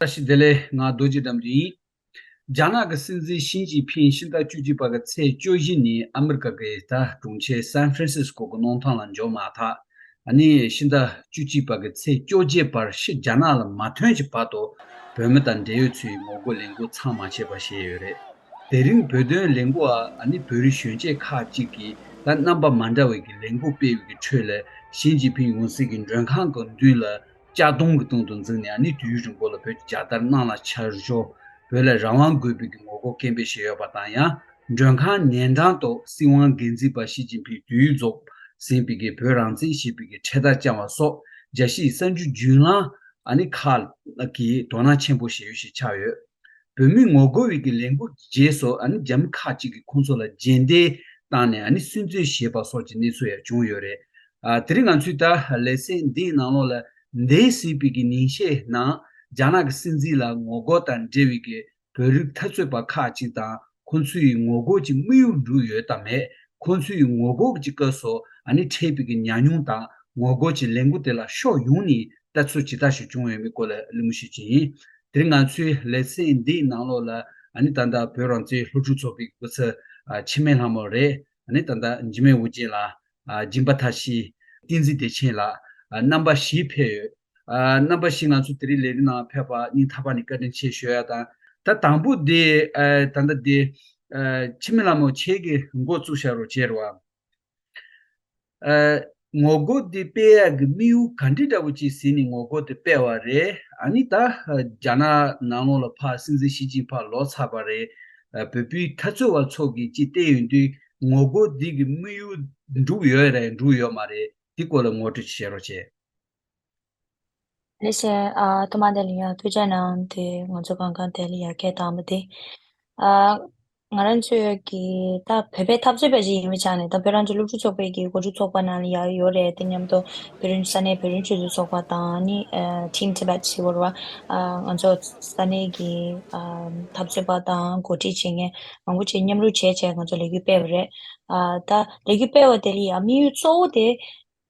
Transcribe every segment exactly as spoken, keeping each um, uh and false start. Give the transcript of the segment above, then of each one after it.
བཀྲ་ཤིས་བདེ་ལེགས། ང་རྡོ་རྗེ་དགྲ་འདུལ་ཡིན། རྒྱ་ནག་གི་སྲིད་འཛིན་ཞི་ཅིན་ཕིང་ཕྱི་ཟླ་བཅུ་གཅིག་པ་གི་ཚེས་བཅུ་བཞི་ཉིན་ཨ་མི་རི་ཀ་གི་ད་གྲོང་ཁྱེར་སན་ཧྥ་རན་སིས་ཀོ་གི་གནམ་ཐང་ལ་འབྱོར་མ་ཐག་ཨ་ནི་ཕྱི་ཟླ་བཅུ་གཅིག་པ་གི་ཚེས་བཅོ་བརྒྱད་བར་ཕྱི་རྒྱ་ནག་ལ་མ་ཐོན་གྱི་བར་དུ་བོད་མི་དང་འབྲེལ་ཡོད་ཚོས་ངོ་རྒོལ་ལས་འགུལ་མཚམས་མ་ཆད་པ་བྱས་ཡོད་རེད། དེ་རིང་བོད་དོན་ལས་འགུལ་བ་ཨ་ནི་བོད་རིགས་གཞོན་སྐྱེས་ཁག་ཅིག་གིས་ད་རྣམ་པ་མ་འདྲ་བའི་གི་ལས་འགུལ་སྤེལ་བའི་གི་ཁྲོད་ལ་ཞི་ཅིན་ཕིང་ཡུང་སྲིད་ཀྱི་མགྲོན་ཁང་གི་མདུན་ལ་ལྕགས་སྡོང་གི་སྟེང་དུ་འཛེགས་ནས་ཨ་ནི་དུས་ཡུན་རིང་པོ་ལ་བོད་ཀྱི་རྒྱལ་དར་གནམ་ལ་འཕྱར་བཞག་བོད་ལ་རང་དབང་དགོས་པའི་གི་ངོ་རྒོལ་སྐད་འབོད་བྱས་ཡོད་པ་དང་། ཡང་མགྲོན་ཁང་ཉེ་འགྲམ་དུ་སྲིད་དབང་སྒེར་འཛིན་པ་ཞི་ཅིན་ཕིང་དུས་ཡུན་རྫོགས་ཟིན་པའི་གི་བོད་རང་བཙན་ཞེས་པའི་གི་འཕྲེད་དར་བཅང་བ་སོགས་རྒྱལ་སྤྱིའི་གསར་འགྱུར་བརྒྱུད་ལམ་ཨ་ནི་ཁག་གིས་དོ་སྣང་ཆེན་པོ་བྱེད་ཡུལ་ཞིག་ཆགས་ཡོད། བོད་མིའི་ངོ་རྒོལ་བའི་གི་ལས་འགུལ་གྱི་རྗེས་སུ་ཨ་ནི་རྒྱ་མི་ཁག་ཅིག་གིས་ཁོང་ཚོ་ལ་རྗེས་འདེད་བཏང་ནས་ཨ་ནི་སུན་གཙེར་བྱས་པ་སོགས་ཀྱི་གནས་ཚུལ་ཡང་བྱུང་ཡོད་རེད། ཨ། དེ་རིང་ང་ཚོས་ད་ལེ་ཚན་འདིའི་ནང་ལོགས་ལ་འདས་ཟིན་པའི་གི་ཉིན་ཤས་ནང་རྒྱ་ནག་གི་སྲིད་འཛིན་ལ་ངོ་རྒོལ་དང་འབྲེལ་བའི་གི་བོད་རིགས་འཐབ་རྩོད་པ་ཁག་ཅིག་དང་ཁོང་ཚོའི་ངོ་རྒོལ་གྱི་དམིགས་ཡུལ་འགྲུབ་ཡོད་དམ་མེད། ཁོང་ཚོའི་ངོ་རྒོལ་གྱི་སྐབས་སུ་ཨ་ནི་འཕྲད་པའི་གི་ཉམས་མྱོང་དང་ངོ་རྒོལ་གྱི་ལས་འགུལ་དེ་ལ་ཕྱོགས་ཡོངས་ནས་ལྟ་ཚུལ་ཇི་ལྟར་ཞིག་བྱུང་ཡོད་མེད་སྐོར་ལ་གླེང་མོལ་ཞུ་རྒྱུ་ཡིན། དེ་རིང་ང་ཚོའི་ལེ་ཚན་འདིའི་ནང་ལོགས་ལ་ཨ་ནི་ད་ལྟ་བོད་རང་བཙན་སློབ་ཕྲུག་ཚོགས་པའི་སྐུ་ཚབ་ཨ་འཆི་མེད་ལྷ་མོ་རེད། ཨ་ནི་ད་ལྟ་འཇིགས་མེད་དབུ་ཅན་ལགས། ཨ། སྦྱིན་པ་མཐར་ཕྱིན། བསྟན་འཛིན་བདེ་ཆེན་ལགས། ཨ། རྣམ་པ་བཞི་ཕེབས་ཡོད། ཨ། རྣམ་པ་བཞི་ང་ཚོ་དེ་རིང་ལས་རིམ་ནང་ཕེབས་པར་སྙིང་ཐག་པ་ནས་བཀའ་དྲིན་ཆེ་ཞུ་ཡ་དང་། ད་དང་པོ་དེ། ཨ། ད་ལྟ་དེ། ཨ། འཆི་མེད་ལྷ་མོ་ཁྱེད་ཀྱིས་འགོ་བཙུགས་བཞག་རོགས་བྱེད་རོགས། ཨ། ངོ་རྒོལ་འདི་སྤེལ་ཡག་གི་དམིགས་ཡུལ་ག་འདྲ་འདྲ་པོ་ཅིག་ཟིན་ནས་ངོ་རྒོལ་དེ་སྤེལ་བ་རེད། ཨ་ནི་ད་རྒྱ་ནག་ནང་ལོགས་ལ་ཕར་སྲིད་འཛིན་ཞི་ཅིན་ཕིང་ལོག་ཚར་བ་རེད། ཨ། བོད་པའི་འཐབ་རྩོད་པ་ཚོ་གིས་ཅིག་བལྟས་ཡོང་དུས་ངོ་རྒོལ་འདི་གི་དམིགས་ཡུལ་འགྲུབ་ཡོད་རེད་འགྲུབ་ཡོད་མ་རེད། འདི་སྐོར་ལ་ངོ་སྤྲོད་ཅིག་བྱེད་རོགས་བྱེད། ལགས་སོ། ཨ། ཐོག་མ་དེ་ལ་ཡང་ཐུགས་རྗེ་གནང་སྟེ་ང་ཚོ་གང་གང་དེ་ལ་ཡར་སྐད་བཏང་བ་དེ། ཨ། ང་རང་ཚོའི་གི་ད་བོད་པའི་འཐབ་རྩོད་པ་ཞིག་ཡིན་པའི་ཆ་ནས་ད་བོད་རང་བཙན་སློབ་ཕྲུག་ཚོགས་པའི་གི་འགོ་ཁྲིད་ཚོགས་པ་ནང་ལ་ཡར་ཡོད་རེད། དེ་མཉམ་དུ་བོད་རིགས་ས་གནས་བོད་རིགས་ཆོས་ཚོགས་པ་དང་ནི། ཨ། Team Tibet ཞེས་པ་རེད་བ། ཨ། ང་ཚོ་ས་གནས་ཀྱི། ཨ། འཐབ་རྩོད་པ་དང་འགོ་ཁྲིད་བྱེད་མཁན་མང་པོ་ཅིག་མཉམ་རུབ་བྱས་བྱས་ང་ཚོ་ལས་འགུལ་སྤེལ་བ་རེད། ཨ། ད་ལས་འགུལ་སྤེལ་བ་དེ་ལ་ཡང་དམིགས་ཡུལ་གཙོ་བོ་དེ།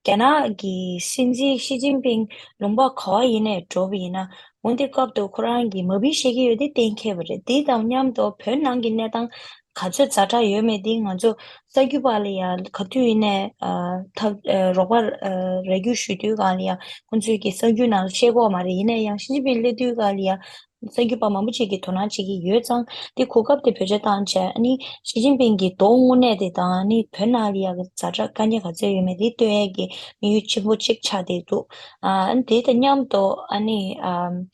རྒྱ་ནག་གི་སྲིད་འཛིན་ཞི་ཅིན་ཕིང་ལུང་པ་ག་བ་ཡིན་ནས་འགྲོ་བ་ཡིན་ན། འོན་ཏེ་སྐབས་དུ་ཁོ་རང་གིས་མ་བུ་ཤེས་ཀྱི་ཡོད་དེ་གཏན་འཁེལ་བ་རེད། དེ་དང་མཉམ་དུ་བོད་ནང་གི་གནས་སྟངས་ག་ཚོད་ཛ་དྲག་ཡོད་མེད་དེ་ང་ཚོ་གསར་འགྱུར་པ་ལ་ཡང་ག་དུས་ཡིན་ནས། ཨ། ཐབས། ཨ། རོགས་པ། ཨ། རེ་སྐུལ་ཞུ་དུས་སྒང་ལ་ཡང་ཁོང་ཚོས་ཀྱི་གསར་འགྱུར་ནང་ལ་བཤད་ཀྱི་ཡོད་མ་རེད། ཡིན་ན་ཡང་ཞི་ཅིན་ཕིང་སླེབས་དུས་སྒང་ལ་ཡང་གསར་འགྱུར་པ་མང་པོ་ཅིག་གིས་དོ་སྣང་བྱེད་ཀྱི་ཡོད་ཙང་། དེ་གོ་སྐབས་དེ་བེད་སྤྱོད་བཏང་བྱས། ཨ་ནི་ཞི་ཅིན་ཕིང་གི་མདོ་དངོས་གནས་དེ་དང་། ཨ་ནི་བོད་ནང་ལ་ཡང་ཛ་དྲག་དཀའ་ངལ་ག་ཚོད་ཡོད་མེད་དེ་སྟོན་ཡས་ཀྱི་དམིགས་ཡུལ་ཆེན་པོ་གཅིག་ཆགས་བསྡད་འདུག་ཨ་ནི་དེ་དང་མཉམ་དུ་ཨ་ནི། ཨ།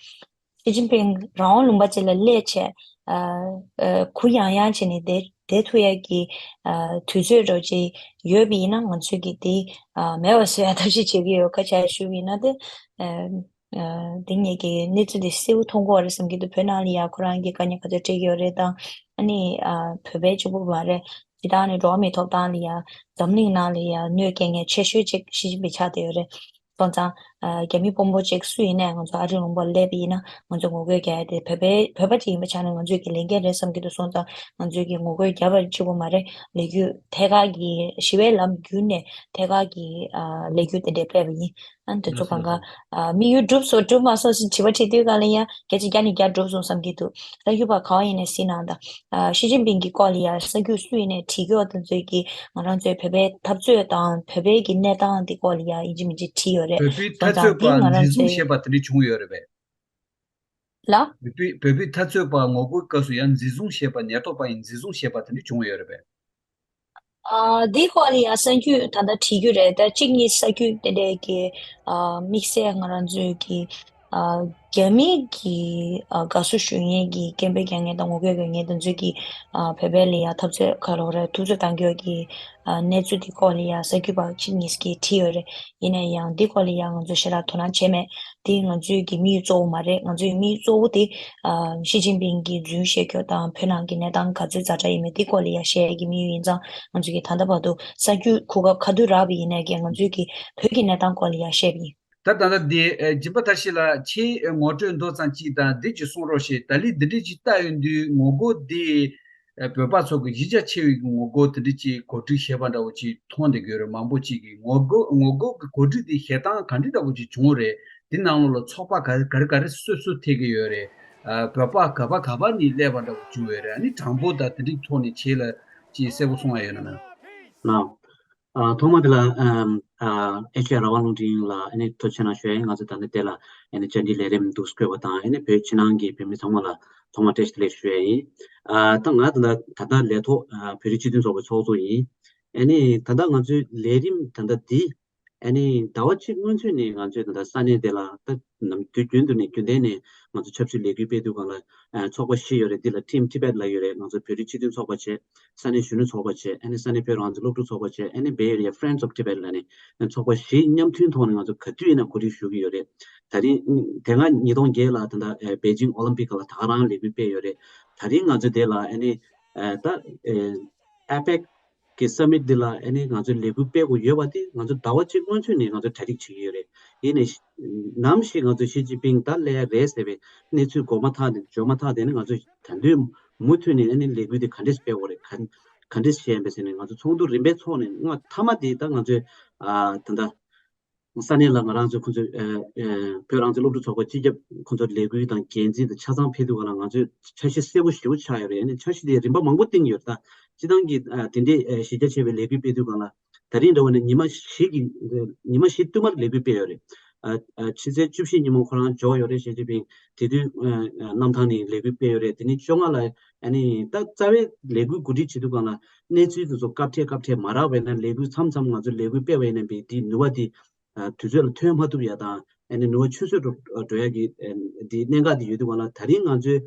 ཞི་ཅིན་ཕིང་རང་དབང་ལུང་པ་ཅིག་ལ་སླེབས་བྱས། ཨ། ཨ། གུ་ཡངས་ཡངས་བྱས་ནས་བསྡད་བསྡད་ཐུབ་ཡས་ཀྱི། ཨ། དུས་ཚོད་འདྲ་ཅིག་ཡོད་པ་ཡིན་ན་ང་ཚོས་ཀྱི་དེ། ཨ། མེད་པ་བཟོ་ཡ་ཐབས་ཤེས་བྱེད་ཀྱི་ཡོད། སྐད་ཆ་ཞུ་བ་ཡིན་ན་དེ། ཨ། ཨ། དེ་ངེད་ཀྱིས་གནས་ཚུལ་དེ་གསལ་པོ་མཐོང་གི་ཡོད་རེད་བསམ་གྱི་འདུག་བོད་ནང་ལ་ཡ་ཁོ་རང་གིས་དཀའ་ངལ་ག་ཚོད་འཕྲད་ཀྱི་ཡོད་རེད་དང་། ཨ་ནི། ཨ། བོད་པའི་གཅིག་པུ་མ་རེད། སྤྱིར་བཏང་ནས་འགྲོ་བ་མིའི་ཐོབ་ཐང་ལ་ཡ་འཛམ་གླིང་ནང་ལ་ཡ་གནོད་སྐྱེལ་མཁན་ཆེ་ཤོས་གཅིག་ཞི་ཅིན་ཕིང་ཆགས་བསྡད་ཡོད་རེད། སོང་ཙང་། ཨ། རྒྱ་མི་དཔོན་པོ་གཅིག་སུ་ཡིན་ནའི་ང་ཚོ་ཨ་རིའི་ལུང་པར་སླེབས་པ་ཡིན་ན་ང་ཚོ་ངོ་རྒོལ་རྒྱག་ཡ་དེ་བོད་པའི་བོད་པ་གཅིག་ཡིན་པའི་ཆ་ནས་ང་ཚོས་ཀྱི་ལས་འགན་རེད་བསམ་གྱི་འདུག་སོང་ཙང་ང་ཚོས་ཀྱི་ངོ་རྒོལ་རྒྱབ་པ་གཅིག་པུ་མ་རེད། ལས་འགུལ་ཐད་ཀར་གྱི་ཞི་བའི་ལམ་བརྒྱུད་ནས་ཐད་ཀར་གྱི། ཨ། ལས་འགུལ་དེ་འདྲ་སྤེལ་བ་ཡིན། ཨ། འདི་ཚོ་གང་ག་ཨ། དམིགས་ཡུལ་འགྲུབ་སོང་འགྲུབ་མ་སོང་ཞེས་དྲི་བ་དྲིས་དུས་སྒང་ལ་ཡང་བརྒྱ་ཆ་བརྒྱ་ནས་བརྒྱ་འགྲུབ་སོང་བསམ་གྱི་འདུག་གསར་འགྱུར་པ་ག་བ་ཡིན་ནའི་གཟིགས་གནང་དང་། ཨ། ཞི་ཅིན་ཕིང་གི་སྐོར་ལ་ཡང་གསར་འགྱུར་སུ་ཡིན་ནའི་བྲིས་ཀྱི་ཡོད། དེ་ཚོས་ཀྱིས་ང་རང་ཚོའི་བོད་པའི་འཐབ་རྩོད་དང་བོད་པའི་གི་གནས་སྟངས་དེ་སྐོར་ལ་ཡང་ཡིན་གཅིག་མིན་གཅིག་བྲིས་ཡོད་རེད། བོད་པའི་འཐབ་རྩོད་པ་འཛིན་བཟུང་བྱས་པ་དེ་འདྲ་བྱུང་ཡོད་རེད་པས། ལ། བོད་པའི་བོད་པའི་འཐབ་རྩོད་པ་ངོ་རྒོལ་སྐབས་སུ་ཡང་འཛིན་བཟུང་བྱས་པ། ཉེན་རྟོག་པ་ཡིས་འཛིན་བཟུང་བྱས་པ་དེ་འདྲ་བྱུང་ཡོད་རེད་པས། ཨ། འདིའི་སྐོར་ལ་ཡང་གསར་འགྱུར་ད་ལྟ་བྲིས་རྒྱུ་རེད། ད་གཅིག་གཉིས་གསར་འགྱུར་དེ་འདྲའི་གི། ཨ། དམིགས་བསལ་ང་རང་ཚོའི་གི། ཨ། རྒྱ་མི་གི། ཨ། དགའ་བསུ་ཞུ་མཁན་གྱི་སྐད་འབོད་རྒྱག་མཁན་དང་ངོ་རྒོལ་རྒྱག་མཁན་དེ་ཚོས་ཀྱི། ཨ། བོད་པའི་ལ་ཡ་འཐབ་རྩོད་ག་རེ་རེད་ཐུབ་ཚོད་བཏང་གི་ཡོད་ཀྱི། ཨ། གནས་ཚུལ་དེ་སྐོར་ལ་ཡང་གསར་འགྱུར་པ་གཅིག་གཉིས་ཀྱིས་བྲིས་ཡོད་རེད། ཡིན་ན་ཡང་འདི་སྐོར་ལ་ཡང་ང་ཚོས་ཞེ་དྲག་དོ་སྣང་བྱས་མེད། འདི་ང་ཚོའི་གི་དམིགས་ཡུལ་གཙོ་བོ་མ་རེད། ང་ཚོའི་དམིགས་ཡུལ་གཙོ་བོ་དེ། ཨ། ཞི་ཅིན་ཕིང་གིས་རྫུན་བཤད་རྒྱུ་དང་བོད་ནང་གི་གནས་སྟངས་ག་ཚོད་ཛ་དྲག་ཡིན་མིན་འདི་སྐོར་ལ་ཡང་བཤད་ཡས་ཀྱི་དམིགས་ཡུལ་ཡིན་ཙང་། ང་ཚོས་ཀྱི་ད་ལྟ་བར་དུ་གསར་འགྱུར་གོ་སྐབས་ག་དུས་རག་པ་ཡིན་ནའི་གི་ང་ཚོས་ཀྱི་བོད་ཀྱི་གནས་སྟངས་སྐོར་ལ་ཡང་བཤད་པ་ཡིན། ད་ད་ལྟ་འདི། ཨ། སྦྱིན་པ་མཐར་ཕྱིན་ལགས་ཁྱེད་ངོ་སྤྲོད་མདོ་ཙམ་ཅིག་དང་འདི་ཅིག་གསུང་རོགས་ཞེས། ད་ལན་འདི་འདྲ་ཅིག་བལྟ་ཡོང་དུས་ངོ་རྒོལ་འདི། ཨ། བོད་པ་ཚོ་གི་གཞི་རྒྱ་ཆེ་བའི་ངོ་རྒོལ་དེ་འདྲ་ཅིག་གོ་སྒྲིག་བྱས་པ་འདྲ་བོ་ཅིག་མཐོང་བསྡད་ཀྱི་ཡོད་རེད། མང་པོ་ཅིག་གིས་ངོ་རྒོལ་ངོ་རྒོལ་གྱི་གོ་སྒྲིག་དེ་བྱེད་སྟངས་ག་འདྲ་འདྲ་བོ་ཅིག་བྱུང་རེད། འདི་ནང་ལོགས་ལ་ཚོགས་པ་ག་རེ་ག་རེ་ག་རེ་སོ་སོ་ཐེབས་ཀྱི་ཡོད་རེད། ཨ་བོད་པ་ག་པ་ག་པ་ནས་སླེབས་པ་འདྲ་བོ་བྱུང་ཡོད་རེད། ཨ་ནི་གྲངས་འབོར་དང་དེ་འདྲའི་ཐོག་ནས་ཁྱེད་ལ་ཅིག་གསལ་པོ་གསུང་ཡ་ཡོད་ན་མེད། ལགས། ཨ་ཐོག་མ་དེ་ལ་ཨམ་ཨ་ཨེ་ཤེ་ཡ་རང་དབང་རླུང་འཕྲིན་ལ་ཨ་ནི་ཐུགས་རྗེ་ཆེ་གནང་ཞུ་ཡ་ཡིན། ང་ཚོ་ད་ནི་དེ་ལ་ཨ་ནི་བཅར་འདྲི་ལས་རིམ་འདུག་སེ་བཀོད་པ་དང་། ཨ་ནི་བོད་ཕྱི་ནང་གི་བོད་མི་ཚང་མ་ལ་ཐོག་མ་བཀྲ་ཤིས་བདེ་ལེགས་ཞུ་ཡ་ཡིན། ཨ་ད་ང་ད་ལྟ་ད་ལྟ་ལས་ཐོག་ཨ་བོད་རིགས་སྤྱི་མཐུན་ཚོགས་པའི་ཚོགས་གཙོ་ཡིན། ཨ་ནི་ད་ལྟ་ང་ཚོའི་ལས་རིམ་ད་ལྟ་འདི་ཨ་ནི་ཟླ་བ་གཅིག་སྔོན་ཚུད་ནས་ང་ཚོས་ད་ལྟ་ས་གནས་དེ་ལ་ད་ནམ་དུས་རྒྱུན་དུ་ནས་རྒྱུན་ལྡན་ནས་ང་ཚོ་ཆབ་སྲིད་ལས་འགུལ་སྤེལ་དུས་སྒང་ལ་ཨ་ཚོགས་པ་བཞི་ཡོད་རེད། འདི་ལ་Team Tibet ལབ་ཡོད་རེད། ང་ཚོ་བོད་རིགས་སྤྱི་མཐུན་ཚོགས་པ་བྱས། ས་གནས་གཞོན་ནུ་ཚོགས་པ་བྱས། ཨ་ནི་ས་གནས་བོད་རང་བཙན་སློབ་ཕྲུག་ཚོགས་པ་བྱས། ཨ་ནི་Bay Area Friends of Tibet ལབ་ནས་ཚོགས་པ་བཞི་མཉམ་མཐུན་ཐོག་ནས་ང་ཚོ་ག་དུས་ཡིན་ན་གོ་སྒྲིག་ཞུ་གི་ཡོད་རེད། ད་རིང་དེ་སྔ་ཉིས་སྟོང་བརྒྱད་ལ་ད་ལྟ་ཨ་Beijing Olympic ལ་ད་ག་རང་ལས་འགུལ་སྤེལ་ཡོད་རེད། ད་རིང་ང་ཚོ་དེ་ལ་ཨ་ནི་ཨ་ད་ཨ་APEC གི་Summit འདི་ལ་ཨ་ནི་ང་ཚོས་ལས་འགུལ་སྤེལ་དགོས་ཡོད་པ་དེ་ང་ཚོ་ཟླ་བ་གཅིག་སྔོན་ཚུད་ནས་ང་ཚོ་གྲ་སྒྲིག་བྱེད་ཀྱི་ཡོད་རེད། ཡིན་ནའི་ནམ་ཞིག་ང་ཚོ་ཞི་ཅིན་ཕིང་ད་སླེབས་ཡ་རེད་ཟེར་བའི་གནས་ཚུལ་གོ་མ་ཐག་ནས་འབྱོར་མ་ཐག་དེ་ནི་ང་ཚོ་ད་དུང་མུ་མཐུད་ནས་ཨ་ནི་ལས་འགུལ་དེ་ག་འདྲས་སྤེལ་དགོས་རེད། ག་ག་འདྲས་བྱས་ཡིན་པ་ཟེར་ནས་ང་ཚོ་ཚོགས་འདུ་རིམ་པས་ཚོགས་ནས་སྔ་མཐའ་མ་དེ་ད་ང་ཚོས་ཨ་ད་ལྟ་ས་གནས་ལ་ང་རང་ཚོ་ཁོང་ཚོ་ཨ་ཨ་བོད་རང་བཙན་སློབ་ཕྲུག་ཚོགས་པ་སྤྱི་ཁྱབ་ཁོང་ཚོ་ལས་འགུལ་དང་འགན་འཛིན་དང་ཆ་ཚང་ཕེབས་དུས་སྒང་ལ་ང་ཚོས་འཆར་གཞི་གསལ་པོ་ཞེ་པོ་ཆགས་ཡོད་རེད། ཨ་ནི་འཆར་གཞི་དེ་རིམ་པ་མང་པོ་བཏིང་ཡོད་རེད། ད་སྤྱི་བཏང་གི་ཨ་དེ་འདྲའི་ཨ་གཞི་རྒྱ་ཆེ་བའི་ལས་འགུལ་སྤེལ་དུས་སྒང་ལ་ད་རིང་འདྲ་བོ་ནི་ཉི་མ་བཞི་གི་ཉི་མ་བཞི་བསྟུད་མར་ལས་འགུལ་སྤེལ་ཡོད་རེད། ཨ་ཨ་ཕྱི་ཚེས་བཅུ་བཞི་ཉིན་མོ་ཁོ་རང་འབྱོར་ཡོད་རེད། ཞི་ཅིན་ཕིང་དེ་དུས་ཨ་ཨ་གནམ་ཐང་ནས་ལས་འགུལ་སྤེལ་ཡོད་རེད། དེ་ནས་བཅོ་ལྔ་ལ་ཨ་ནི་ད་རྩ་བའི་ལས་འགུལ་གོ་སྒྲིག་བྱེད་དུས་སྒང་ལ་གནས་ཚུལ་དེ་ཚོ་སྐབས་འཕྲལ་སྐབས་འཕྲལ་མ་རག་པ་ཡིན་ན་ལས་འགུལ་མཚམས་མཚམས་ང་ཚོ་ལས་འགུལ་སྤེལ་བ་ཡིན་ན་པའི་དེའི་ནུས་པ་དེ་ཨ་དུས་ཚོད་ལ་ཐོན་མ་ཐུབ་ཡ་དང་། ཨ་ནི་ནུས་པ་ཆུད་ཟོས་འགྲོ་འགྲོ་ཡ་གི་ཨ་དེའི་གནད་འགག་དེ་ཡོད་དུས་སྒང་ལ་ད་རིང་ང་ཚོས་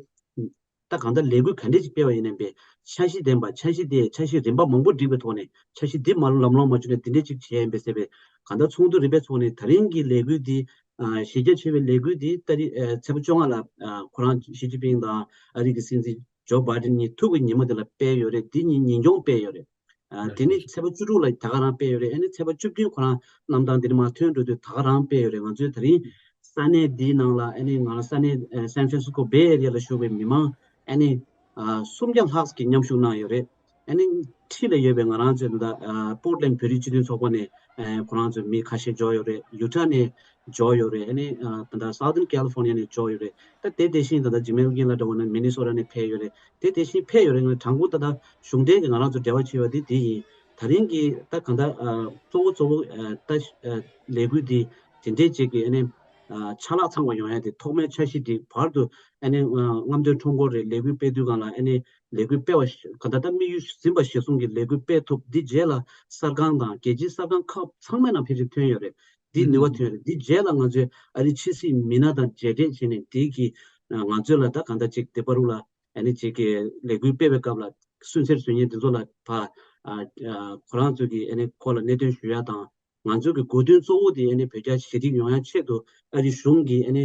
ད་གང་ལྟར་ལས་འགུལ་ག་འདྲས་ཅིག་སྤེལ་བ་ཡིན་ནའི་འཆར་གཞི་ལྡན་པ། འཆར་གཞི་དེ་འཆར་གཞི་རིམ་པ་མང་པོ་བསྒྲིགས་པའི་ཐོག་ནས་འཆར་གཞི་འདི་མ་ལམ་ལྷོང་མ་བྱུང་ན་འདི་འདྲས་ཅིག་བྱས་ཡིན་པས་ཟེར་བའི་གང་ལྟར་ཚོགས་འདུ་རིམ་པའི་ཐོག་ནས་ད་རིང་གི་ལས་འགུལ་འདི་ཨ་གཞི་རྒྱ་ཆེ་བའི་ལས་འགུལ་འདི་ཏ་རིག་ཨ་ཚེས་པ་བཅོ་ལྔ་ལ་ཨ་ཁོ་རང་ཞི་ཅིན་ཕིང་དང་ཨ་རི་གི་སྲིད་འཛིན་ཇོ་བྷའི་ཌེན་གཉིས་ཐུག་པའི་ཉིན་མོ་དེ་ལ་སྤེལ་ཡོད་རེད། འདི་ཉིན་ཉིན་གུང་སྤེལ་ཡོད་རེད། ཨ་དེ་ནི་ཚེས་པ་བཅུ་དྲུག་ལ་ད་ག་རང་སྤེལ་ཡོད་རེད། ཨ་ནི་ཚེས་པ་བཅུ་བདུན་ཁོ་རང་གནམ་ཐང་འདིར་མར་ཐོན་འགྲོ་དུས་ད་ག་རང་སྤེལ་ཡོད་རེད། ང་ཚོས་ད་རིང་ས་གནས་འདིའི་ནང་ལ་ཨ་ནི་ང་རང་ས་གནས་ཨ་San Francisco Bay Area ལ་བཞུགས་པའི་མི་མང་ཨ་ནི་ཨ་སུམ་བརྒྱ་ལྷག་གིས་མཉམ་ཞུགས་གནང་ཡོད་རེད། ཨ་ནི་འཁྲིས་ལ་ཡོད་པའི་ང་རང་ཚོའི་ད་ལྟ་ཨ་Portland བོད་རིགས་སྤྱི་མཐུན་ཚོགས་པ་ནས་ཨ་ཁོ་རང་ཚོའི་མི་ཁ་ཤས་འབྱོར་ཡོད་རེད། Utah ནས་འབྱོར་ཡོད་རེད། ཨ་ནི་ཨ་ད་ལྟ་Southern California ནས་འབྱོར་ཡོད་རེད། ད་དེ་དེ་བཞིན་ད་ལྟ་ཇི་མེལ་གྱིན་ལ་འདྲ་བོ་ན་Minnesota ནས་ཕེབས་ཡོད་རེད། དེ་དེ་བཞིན་ཕེབས་ཡོད་རེད། ང་དྲང་པོ་ད་ལྟ་གཞུང་འབྲེལ་གྱི་ང་རང་ཚོ་འབྲེལ་བ་བྱས་པ་དེ་དེ་ཡིན། ད་རིང་གི་ད་གང་ལྟར་ཨ་གཙོ་བོ་གཙོ་བོ་ཨ་ད་ཨ་ལས་འགུལ་འདི་དེ་འདྲའི་ཅིག་གི་ཨ་ནི་ཨ་ཆ་ལག་ཚང་བ་ཡོང་ཡ་དེ་ཐོག་མའི་འཆར་གཞི་འདི་བར་དུ་ཨ་ནི་ཨ་རྔམ་སྟོན་ཁྲོམ་སྐོར་རེད། ལས་འགུལ་སྤེལ་དུས་སྒང་ལ་ཨ་ནི་ལས་འགུལ་སྤེལ་བ་ཞིག་གང་ལྟར་ད་དམིགས་ཡུལ་ཟིན་པ་གཞིར་བཟུང་གི་ལས་འགུལ་སྤེལ་ཐུབ། འདི་རྗེས་ལ་གསར་ཁང་དང་རྒྱལ་སྤྱིའི་གསར་ཁང་ཁག་ཚང་མའི་ནང་ཕལ་ཆེར་ཐོན་ཡོད་རེད། འདི་ནུས་པ་ཐོན་རེད། འདི་རྗེས་ལ་ང་ཚོས་ཨ་རི་ཕྱི་སྲིད་མི་སྣ་དང་མཇལ་འཕྲད་བྱས་ནས་འདི་གི་ང་ཚོས་ལ་ད་གང་ལྟར་ཅིག་འདི་བར་དུ་ལ་ཨ་ནི་ཅིག་གི་ལས་འགུལ་སྤེལ་བའི་སྐབས་ལ་སུན་གཙེར་བཟོ་མཁན་འདི་ཚོ་ལ་ཕ་ཨ་ཨ་ཁོ་རང་ཚོ་གི་ཨ་ནི་སྐོར་ལ་གནད་དོན་ཞུ་ཡ་དང་། ང་ཚོ་གི་དགོས་འདུན་གཙོ་བོ་དེ་ཨ་ནི་བོད་རྒྱ་ཞི་འགྲིག་ཡོང་ཡ་ཆེད་དུ་ཨ་རི་གཞུང་གིས་ཨ་ནི་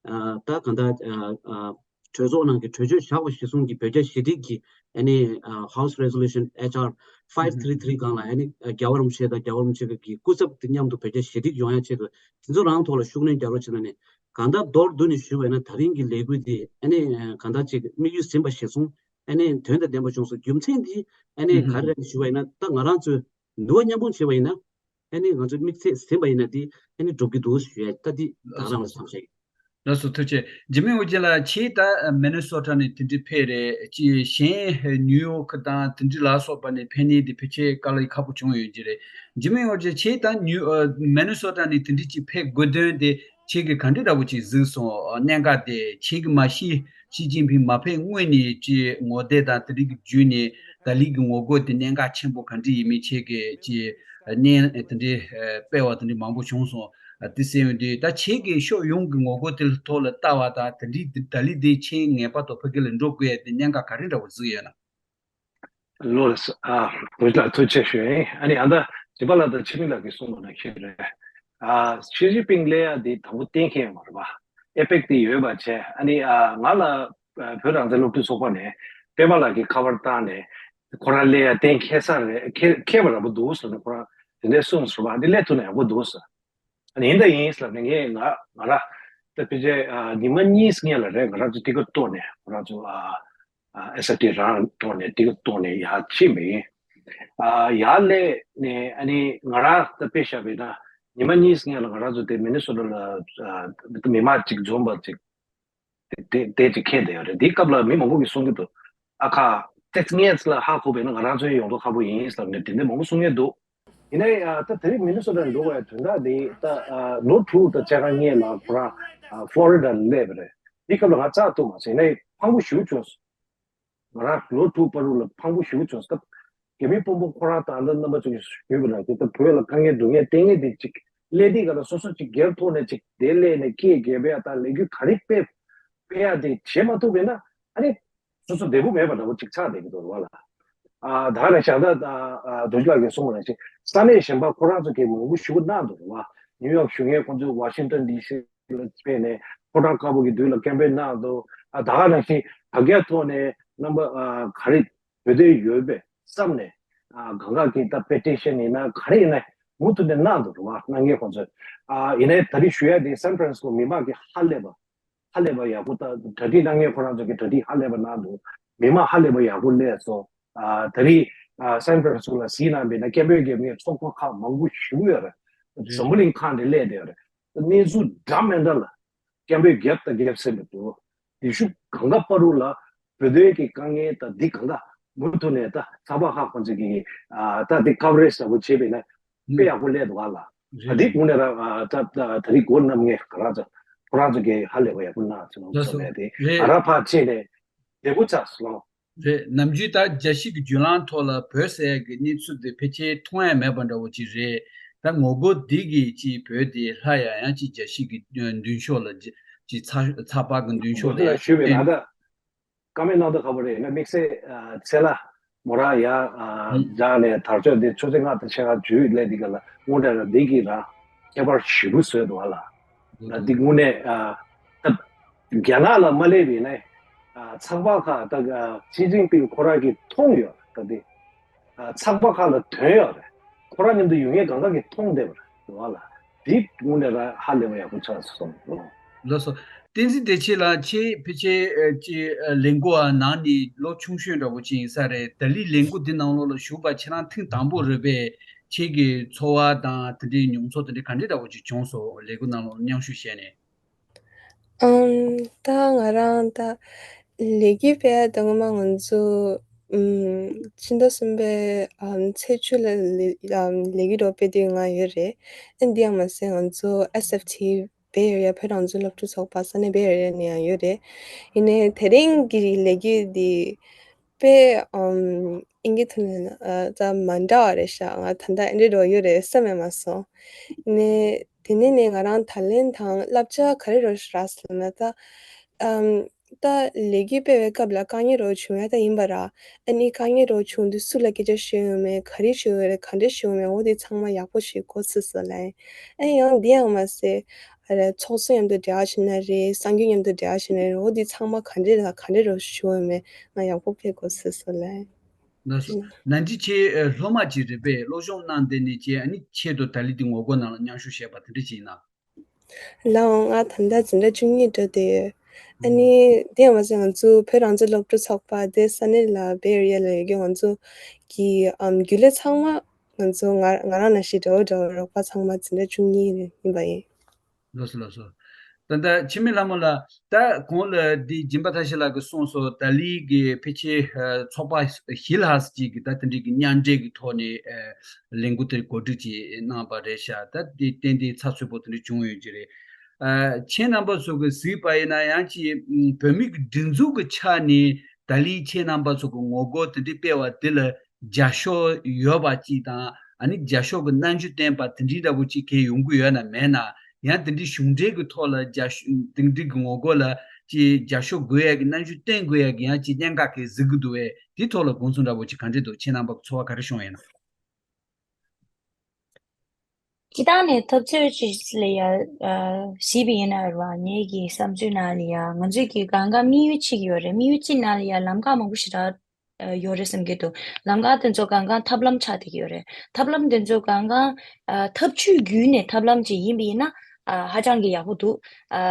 ཨ་ད་གང་ལྟར་ཨ་ཨ་གྲོས་ཚོགས་ནང་གི་གྲོས་ཆོད་བཞག་པ་གཞིར་བཟུང་གི་བོད་རྒྱ་ཞི་འགྲིག་གི་ཨ་ནི་ཨ་House Resolution H R five three three སྒང་ལ་ཨ་ནི་ཨ་རྒྱལ་བ་རིན་པོ་ཆེ་དང་རྒྱལ་བ་རིན་པོ་ཆེ་གི་སྐུ་ཚབ་དེ་མཉམ་དུ་བོད་རྒྱ་ཞི་འགྲིག་ཡོང་ཡ་ཆེད་དུ་དེ་ཚོ་རང་ཐོག་ལ་ཤུགས་སྣོན་རྒྱག་རོགས་བྱེད་ན་ནི། གང་ལྟར་མདོར་བསྡུས་ནས་ཞུ་བས་ན་ད་རིང་གི་ལས་འགུལ་འདི་ཨ་ནི་ཨ་གང་ལྟར་ཅིག་དམིགས་ཡུལ་ཟིན་པ་གཞིར་བཟུང་ཨ་ནི་དོན་དང་ལྡན་པ་བྱུང་སོང་། རྒྱུ་མཚན་འདི་ཨ་ནི་ག་རེ་རེད་ཞུ་བས་ན་ད་ང་རང་ཚོས་ནུས་པ་མཉམ་སྤུངས་བྱས་པ་ཡིན་ན་ཨ་ནི་ང་ཚོའི་དམིགས་ཚད་ཟིན་པ་ཡིན་ན་འདི་ཨ་ནི་འགྲུབ་ཀྱི་འདུག་ཞུ་ཡ་ད་འདི་ད་རང་ལ་བསམ་ཤེས། ལགས་སོ་ཐུགས་རྗེ་ཆེ། འཇིགས་མེད་དབང་རྒྱལ་ལགས། ཁྱེད་ད་མི་ནི་སོ་ཊ་ནས་དེ་འདྲའི་ཕེབས་རེད། ཅི་གཞན་ནིའུ་ཡོག་དང་དེ་འདྲའི་ལ་སོགས་པ་ནས་ཕེབས་ནས་དེ་ཕལ་ཆེར་དཀའ་ལས་ཁག་པོ་བྱུང་ཡོད་ཀྱི་རེད། འཇིགས་མེད་དབང་རྒྱལ་ཁྱེད་ད་ནིའུ་ཨ་མི་ནི་སོ་ཊ་ནས་དེ་འདྲའི་ཅིག་ཕེབས་དགོས་དོན་དེ་ཁྱེད་ཀྱིས་ག་འདྲ་འདྲ་བོ་ཅིག་གཟིགས་སོང་། གནད་འགག་དེ་ཁྱེད་ཀྱིས་མ་གཞི་ཞི་ཅིན་ཕིང་མ་ཕེབས་སྔོན་ནས་ཅིག་ངོ་དེབ་དང་དེ་འདྲའི་གི་བརྒྱུད་ནས་ད་ལི་གི་ངོ་རྒོལ་དེ་གནད་འགག་ཆེན་པོ་ག་འདྲ་ཡིན་མིན་ཁྱེད་ཀྱིས་ཅིག་གནས་དེ་འདྲའི་སྤེལ་བ་དེ་འདྲའི་མང་པོ་བྱུང་སོང་། ཨ་དེ་ཟེར་ཡོང་དུས་ད་ཁྱེད་ཀྱིས་ཕྱོགས་ཡོངས་ཀྱི་ངོ་རྒོལ་དེ་ལ་ཐོག་ལ་ལྟ་བ་དང་དེ་འདྲའི་ད་ལི་དེ་ཆེས་ངེས་པར་དུ་ཕ་གི་ལ་འགྲོ་དགོས་ཡ་དེ་གནད་འགག་ག་རེ་འདྲ་བོ་གཟིགས་ཡོད་ན། ལོ་ལགས་སོ། ཨ་བོད་ལ་ཐུགས་རྗེ་ཆེ་ཞུ་ཡིན། ཨ་ནི་ཨ་ད་སྦྱིན་པ་ལགས་དང་འཆི་མེད་ལགས་ཀྱིས་གསུངས་པ་ནང་བཞིན་རེད། ཨ་ཞི་ཅིན་ཕིང་སླེབས་ཡ་དེ་དང་པོ་གཏན་འཁེལ་ཡོད་མ་རེད་པ། ཨེ་པེག་དེ་ཡོད་པ་བྱས། ཨ་ནི་ཨ་ང་ལ་ཨ་བོད་རང་བཙན་སློབ་ཕྲུག་ཚོགས་པ་ནས་པད་མ་ལགས་ཀྱིས་ཁ་པར་བཏང་ནས་ཁོ་རང་སླེབས་ཡ་གཏན་འཁེལ་ས་རེད། འཁེལ་འཁེལ་བ་ར་པོ་འདུག་ཟེར་ནས་ཁོ་རང་དེ་འདྲས་གསུངས་སོང་བ། འདི་སླེབས་ཐུབ་ན་ཡག་པོ་འདུག་ཟེར། ཨ་ནི་ཡིན་ད་ཡིན་ཟེར་ལབ་ནས་ངས་ང་ང་ར་ད་ཕལ་ཆེར་ཨ་ཉི་མ་གཉིས་སྔོན་ལ་རེད། ང་རང་ཚོ་ཊི་ཀེ་ཊི་གཏོར་ནས་ང་རང་ཚོ་ཨ་ཨ་ཨེས་ཨར་ཊི་རང་གཏོར་ནས་ཊི་ཀེ་ཊི་གཏོར་ནས་ཡར་ཕྱིན་པ་ཡིན། ཨ་ཡར་སླེབས་ནས་ཨ་ནི་ང་རང་ད་དཔེ་བཞག་པ་ཡིན་ན་ ཉི་མ་གཉིས་སྔོན་ལ་ང་རང་ཚོ་དེ་མི་ནི་སོ་ཊ་ལ་ཨ་མི་མང་གཅིག་འཛོམས་པ་གཅིག་དེ་དེ་དེ་གཅིག་འཁེལ་བསྡད་ཡོད་རེད། དེའི་སྐབས་ལ་མི་མང་པོ་གིས་གསུང་གི་འདུག་ཨ་ཁ་ཏེ་ངས་ལ་ཧ་གོ་བས་ན་ང་རང་ཚོའི་ཡོང་ཐོག་ཁག་པོ་ཡིན་ཟེར་ནས་དེ་འདྲ་མང་པོ་གསུང་མཁན་འདུག་ཡིན་ནའི་ཨ་ད་དེ་རིང་མི་ནི་སོ་ཊ་ལ་འགྲོ་བའི་དོན་དག་དེ་ད་ཨ་ལོ་དྲུག་དང་ཕྱེད་ཀ་སྔོན་ལ་ཁོ་རང་ཨ་ཕློ་རི་ཌ་ལ་སླེབས་པ་རེད། དེའི་སྐབས་ལ་ང་རྩ་ཐུག་མ་སོང་། ཡིན་ནའི་ཕངས་པོ་ཞེ་པོ་བྱུང་སོང་། ང་རང་ལོ་དྲུག་བར་དུ་ལ་ཕངས་པོ་ཞེ་པོ་བྱུང་སྐབས། རྒྱ་མི་དཔོན་པོ་ཁོ་རང་དང་ཨ་ནི་རྣམ་པ་ཚོ་གིས་ཞུས་པ་ན་དེ་ལྟར་བོད་ལ་དཀའ་ངལ་སྡུག་བསྔལ་བསྟེན་མཁན་དེ་ཅིག་སླེབས་དུས་ག་ལ་སོ་སོ་ཅིག་སྒེར་ཐོག་ནས་ཅིག་དེ་སླེབས་ནས་སྐད་རྒྱབ་ཡ་དང་ལས་འགུལ་ག་རེ་སྤེལ་སྤེལ་ཡ་དེ་བྱེད་མ་ཐུབ་པས་ན་ཨ་ནི་སོ་སོ་བདེ་པོ་མེད་པ་འདྲ་བོ་ཅིག་ཆགས་བསྡད་ཀྱི་འདུག་རེད་བ་ལ། ཨ་ད་ག་ནང་བཞིན་ད་ཨ་རྡོ་རྗེ་ལགས་ཀྱིས་གསུངས་པ་ནང་བཞིན་ས་གནས་གཞན་པ་ཁོ་རང་ཚོ་གིས་མང་པོ་ཞེ་པོ་གནང་འདུག་རེད་བ། ནིའུ་ཡོག་བཞུགས་མཁན་ཁོང་ཚོས་ཝ་ཤིང་ཏོན་ཌི་སི་ལ་ཕེབས་ནས་ཕོ་བྲང་དཀར་པོ་གི་མདུན་ལ་ཀེམ་པེན་གནང་འདུག་ཨ་ད་ག་ནང་བཞིན་དྲ་རྒྱའི་ཐོག་ནས་རྣམ་པ་ཨ་ག་རེ་བོད་དོན་ཡོད་པའི་བསམ་ནས་ཨ་གང་ག་གི་ད་པེ་ཊི་ཤན་ཡིན་ན་ག་རེ་ཡིན་ན་མུ་མཐུད་ནས་གནང་འདུག་རེད་བ། གནང་མཁན་ཁོང་ཚོས། ཨ་ཡིན་ནའི་ད་རེས་ཞུ་ཡ་དེ་སན་ཧྥ་རན་སི་སྐོ་མི་མང་གི་ཧ་ལས་པ་ཧ་ལས་པ་ཡག་པོ་ད་གྲ་སྒྲིག་གནང་མཁན་ཁོ་རང་ཚོ་གི་གྲ་སྒྲིག་ཧ་ལས་པ་གནང་འདུག་མི་མང་ཧ་ལས་པ་ཡག་པོ་སླེབས་སོང་། ཨ་ད་རེས་ཨ་སན་ཧྥ་རན་སི་སྐོ་ལ་གཟིགས་གནང་བས་ན་ཀེམ་པེན་རྒྱབ་མཁན་ཚོགས་པ་ཁག་མང་པོ་ཞེ་པོ་ཡོད་རེད། འཛམ་བུ་གླིང་ཁག་ནས་སླེབས་བསྡད་ཡོད་རེད། གནས་ཚུལ་འདྲ་མི་འདྲ་ལ་ཀེམ་པེན་རྒྱབ་དང་རྒྱབ་ཟིན་པ་འདུག་དེ་ཤུགས་གང་ག་པ་རུ་ལ་བོད་དོན་གྱི་དཀའ་ངལ་དང་འདི་གང་ག་མུ་མཐུད་ནས་ད་ཚགས་པར་ཁག་ཁོང་ཚོ་གིས་ཨ་ད་འདི་ཀ་བ་རེ་ཇི་ལྟ་བུ་བྱས་པས་ན་དཔེ་ཡག་པོ་སླེབས་འདུག་ག་ལ། ཨ་འདི་དངོས་གནས་རང་ཨ་ད་ད་ད་རེས་སྒོ་བསྣམས་མཁན་ང་རང་ཚོ་ཁོ་རང་ཚོ་གིས་ཧ་ལས་པ་ཡག་པོ་གནང་སོང་ལགས་སོ། ཟེར་ནས་དེ་རེད། ང་རང་ཕར་ཕྱིན་ནས་བདེ་པོ་ཆགས་སོང་། རེད། ནམ་རྒྱུན་ད་རྒྱལ་སྤྱི་གི་བརྒྱུད་ལམ་ཐོག་ལ་བོད་ཟེར་ཡ་གི་གནས་ཚུལ་དེ་ཕལ་ཆེར་མཐོང་ཡ་མེད་པ་འདྲ་བོ་ཅིག་རེད། ད་ངོ་རྒོལ་འདི་གི་ཅིག་བོད་དེ་ལྷ་ཡ་ཡང་ཅིག་རྒྱལ་སྤྱི་གི་མདུན་ཕྱོགས་ལ་ཅིག་ཅིག་ཚགས་ཚགས་པར་གི་མདུན་ཕྱོགས་ལ་ཡང་ཞུས་པའི་ནང་ད་ཀ་མེད་ནང་དུ་ག་པར་རེད་ན་དམིགས་བསལ་ཚེ་ལྷ་མོ་རང་ཡ་ཨ་ཨུ་བཞག་ནས་དར་ལྕོག་འདི་ཆུ་ཚོད་ལྔ་དང་ཕྱེད་ཀ་བརྒྱུད་སླེབས་འདི་ག་ལ་དངོས་འབྲེལ་ར་འདི་གི་ར་ཁྱད་པར་ཞེ་པོ་བཟོས་འདུག་ཨ་ལ། ད་འདི་དངོས་གནས་ཨ་ད་རྒྱ་ནག་ལ་མ་སླེབས་པའི་ནས་ཨ་ཚགས་པར་ཁག་ད་ཨ་ཞི་ཅིན་ཕིང་ཁོ་རང་གིས་མཐོང་ཡོད་ད་འདི་ཨ་ཚགས་པར་ཁག་ལ་ཐོན་ཡོད་རེད། ཁོ་རང་མཉམ་དུ་ཡོད་མཁན་གང་ག་གིས་མཐོང་བསྡད་པ་རེད་འདུག་ཨ་ལ། འདི་དངོས་གནས་ར་ཧ་ལས་པ་ཡག་པོ་ཆགས་སོང་། ལགས་སོ། བསྟན་འཛིན་བདེ་ཆེན་ལགས་ཁྱེད་ཕལ་ཆེར་ཨ་ཅིག་ཨ་ལས་འགུལ་བ་ནང་ནས་ལོ་ཆུང་ཤོས་འདྲ་བོ་ཅིག་ཡིན་ས་རེད། ད་ལི་ལས་འགུལ་འདི་ནང་ལོགས་ལ་ཞུགས་པ་ཁྱེད་རང་ཐེངས་དང་པོ་རེད་པས། ཁྱེད་ཀྱི་ཚོར་བ་དང་དེ་འདྲའི་མྱོང་ཚོར་དེ་འདྲའི་ག་འདྲ་འདྲ་བོ་ཅིག་བྱུང་སོང་། ལས་འགུལ་ནང་ལོགས་མཉམ་ཞུགས་བྱས་ནས། ཨམ། ད་ང་རང་ད་ལས་འགུལ་སྤེལ་ཡ་ད་སྔོན་མ་ང་ཚོ་ཨམ། ཕྱི་ཟླ་གསུམ་པའི་ཨམ། ཚེས་བཅུ་ལ་ལས་ཨམ། ལས་འགུལ་རོགས་སྤེལ་དུས་ང་ཡོད་རེད། ཨ་འདི་ཡང་མ་ཟད་ང་ཚོ་ཨེས་ཨེཕ་ཊི་བེ་ཨེ་རི་ཡ་བོད་རང་བཙན་སློབ་ཕྲུག་ཚོགས་པ་ས་གནས་བེ་ཨེ་རི་ཡ་ནས་ཡང་ཡོད་རེད། ཡིན་ནའི་དེ་རིང་གི་ལས་འགུལ་འདི་དཔེ་ཨམ། ཨིན་སྐད་ཐོག་ནས་ཨ། ད་མ་འདྲ་བ་རེད་ཤག་ང་ད་ལྟ་ཨེ་འདྲ་འགྲོ་ཡོད་རེད་བསམ་མེད་མ་སོང་། ནས་དེ་ནས་ནས་ང་རང་ད་ལན་དང་བསླབ་བྱ་ག་རེ་རོ་ཞིག་རག་སོང་ལབ་ན་ད། ཨམ། ད་ལས་འགུལ་སྤེལ་བའི་སྐབས་ལ་དཀའ་ངལ་རོ་བྱུང་ཡ་ད་ཡིན་པ་ར། ཨ་ནི་དཀའ་ངལ་རོ་བྱུང་དུས་སུ་ལ་སྐད་ཆ་ཞུ་ཡོང་མེད་ག་རེ་ཞུ་ཡོང་རེད་ག་འདྲ་ཞུ་ཡོང་མེད་འོ་དེ་ཚང་མ་ཡག་པོ་ཞིག་གོ་ཚུད་སོང་ལབ། ཨ་ཡང་འདི་ཡང་མ་ཟད། ཨ་རེ་ཚོགས་གཙོ་མཉམ་དུ་འབྲེལ་བ་བྱས་ན་རེད། གསར་འགོད་མཉམ་དུ་འབྲེལ་བ་བྱས་ན་རེད། འོ་འདི་ཚང་མ་ག་འདྲས་ལ་ག་འདྲས་རོ་ཞུ་འོས་མེད་ང་ཡག་པོ་ཕེབས་དགོས་ཟེར་སོང་ལེ། ལགས་སོ། ནང་ཅི་ཆེ་སློབ་མ་ཅིག་རེད་པས། སློབ་སྦྱོང་གནང་བསྡད་ནས་ཀྱི་ཨ་ནི་ཆེད་དུ་ད་ལི་འདི་ངོ་རྒོལ་ནང་ལ་མཉམ་ཞུགས་བྱས་པ་དེ་འདྲ་ཅིག་ཡིན་ན། ལའོ་ང་ད་ལྟ་འཛིན་གྲྭ་བཅུ་གཉིས་འགྲོ་བསྡད་ཡོད། ཨ་ནི་དེ་ཡང་མ་ཟད་ང་ཚོ་བོད་རང་བཙན་སློབ་ཕྲུག་ཚོགས་པ་དེ་ས་གནས་ལ་བེ་ཨེ་རི་ཡ་ལ་ཡོད་ཀྱི་ང་ཚོ་གི་ཨམ་རྒྱུན་ལས་ཚང་མ། ང་ཚོ་ང་ང་རང་ནང་བཞིན་འདྲ་བོ་འདྲ་བོ་རོགས་པ་ཚང་མ་འཛིན་གྲྭ་བཅུ་གཉིས་ཡིན་པ་ཡིན། ལགས་སོ་ལགས་སོ། ད་ལྟ་འཆི་མེད་ལྷ་མོ་ལགས་ད་གོང་ལ་འདི་སྦྱིན་པ་ཐར་ཤེས་ལགས་ཀྱིས་གསུངས་སོང་། ད་ལི་གི་ཕལ་ཆེར་ཚོགས་པ་བཞི་ལྷག་ཅིག་གིས་ད་དེ་འདྲའི་གི་མཉམ་འབྲེལ་གྱི་ཐོག་ནས་ལས་འགུལ་དེ་གོ་སྒྲིག་ཅིག་གནང་བ་རེད་ཤག་ད་དེ་ཏན་ཏན་ཚགས་ཚུད་པོ་དེ་འདྲ་བྱུང་ཡོད་ཀྱི་རེད། ཁྱེད་རྣམ་པ་ཚོ་གིས་གཟིགས་པ་ཡིན་ན་ཡང་ཅིག་བོད་མི་གི་སྒྲིག་འཛུགས་ཀྱི་ཆ་ནས་ད་ལི་ཁྱེད་རྣམ་པ་ཚོ་གི་ངོ་རྒོལ་དེ་འདྲ་སྤེལ་བ་དེ་ལ་རྒྱབ་སྐྱོར་ཡོད་པ་ཅིག་དང་ཨ་ནི་རྒྱབ་སྐྱོར་གྱི་རྣམ་འགྱུར་བསྟན་པ་དེ་འདྲའི་འདྲ་པོ་ཅིག་གས་ཡོང་གི་ཡོད་ན་མེད་ན། ཡང་དེ་འདྲའི་གཞུང་འབྲེལ་གྱི་ཐོག་ལ་རྒྱབ་སྐྱོར་དེ་འདྲའི་གི་ངོ་རྒོལ་ལ་ཅིག་རྒྱབ་སྐྱོར་དགོས་ཡ་གི་རྣམ་འགྱུར་བསྟན་དགོས་ཡ་གི་ཡང་ཅིག་གནད་འགག་གས་གཟིགས་ཀྱི་འདུག་བས། དེའི་ཐོག་ལ་དགོངས་ཚུལ་འདྲ་པོ་ཅིག་ག་འདྲ་འདུག་ཁྱེད་རྣམ་པ་གི་ཚོར་བ་ག་རེ་བྱུང་ཡོད་ན། སྤྱིར་བཏང་ནས་འཐབ་རྩོད་ཅིག་ལ་ཡ་ཨ་གཟིགས་པ་ཡིན་ན་རེད་བ། ངེད་ཀྱི་བསམ་ཚུལ་ནང་ལ་ཡ་ང་ཚོས་ཀྱི་གང་ག་དམིགས་ཡུལ་གཅིག་ཡོད་རེད། དམིགས་ཡུལ་གཅིག་ནང་ལ་ཡ་ལམ་ཁ་མང་པོ་ཞེ་དྲག་ཨ་ཡོད་རེད་བསམ་གྱི་འདུག་ལམ་ཁ་དེ་ཚོ་གང་ག་ཐབས་ལམ་ཆགས་བསྡད་ཀྱི་ཡོད་རེད། ཐབས་ལམ་དེ་ཚོ་གང་ག་ཨ་ཐབས་ཇུས་བརྒྱུད་ནས་ཐབས་ལམ་ཅིག་ཡིན་པ་ཡིན་ན་ཨ་ཧ་ཅང་གི་ཡག་པོ་འདུག་ཨ་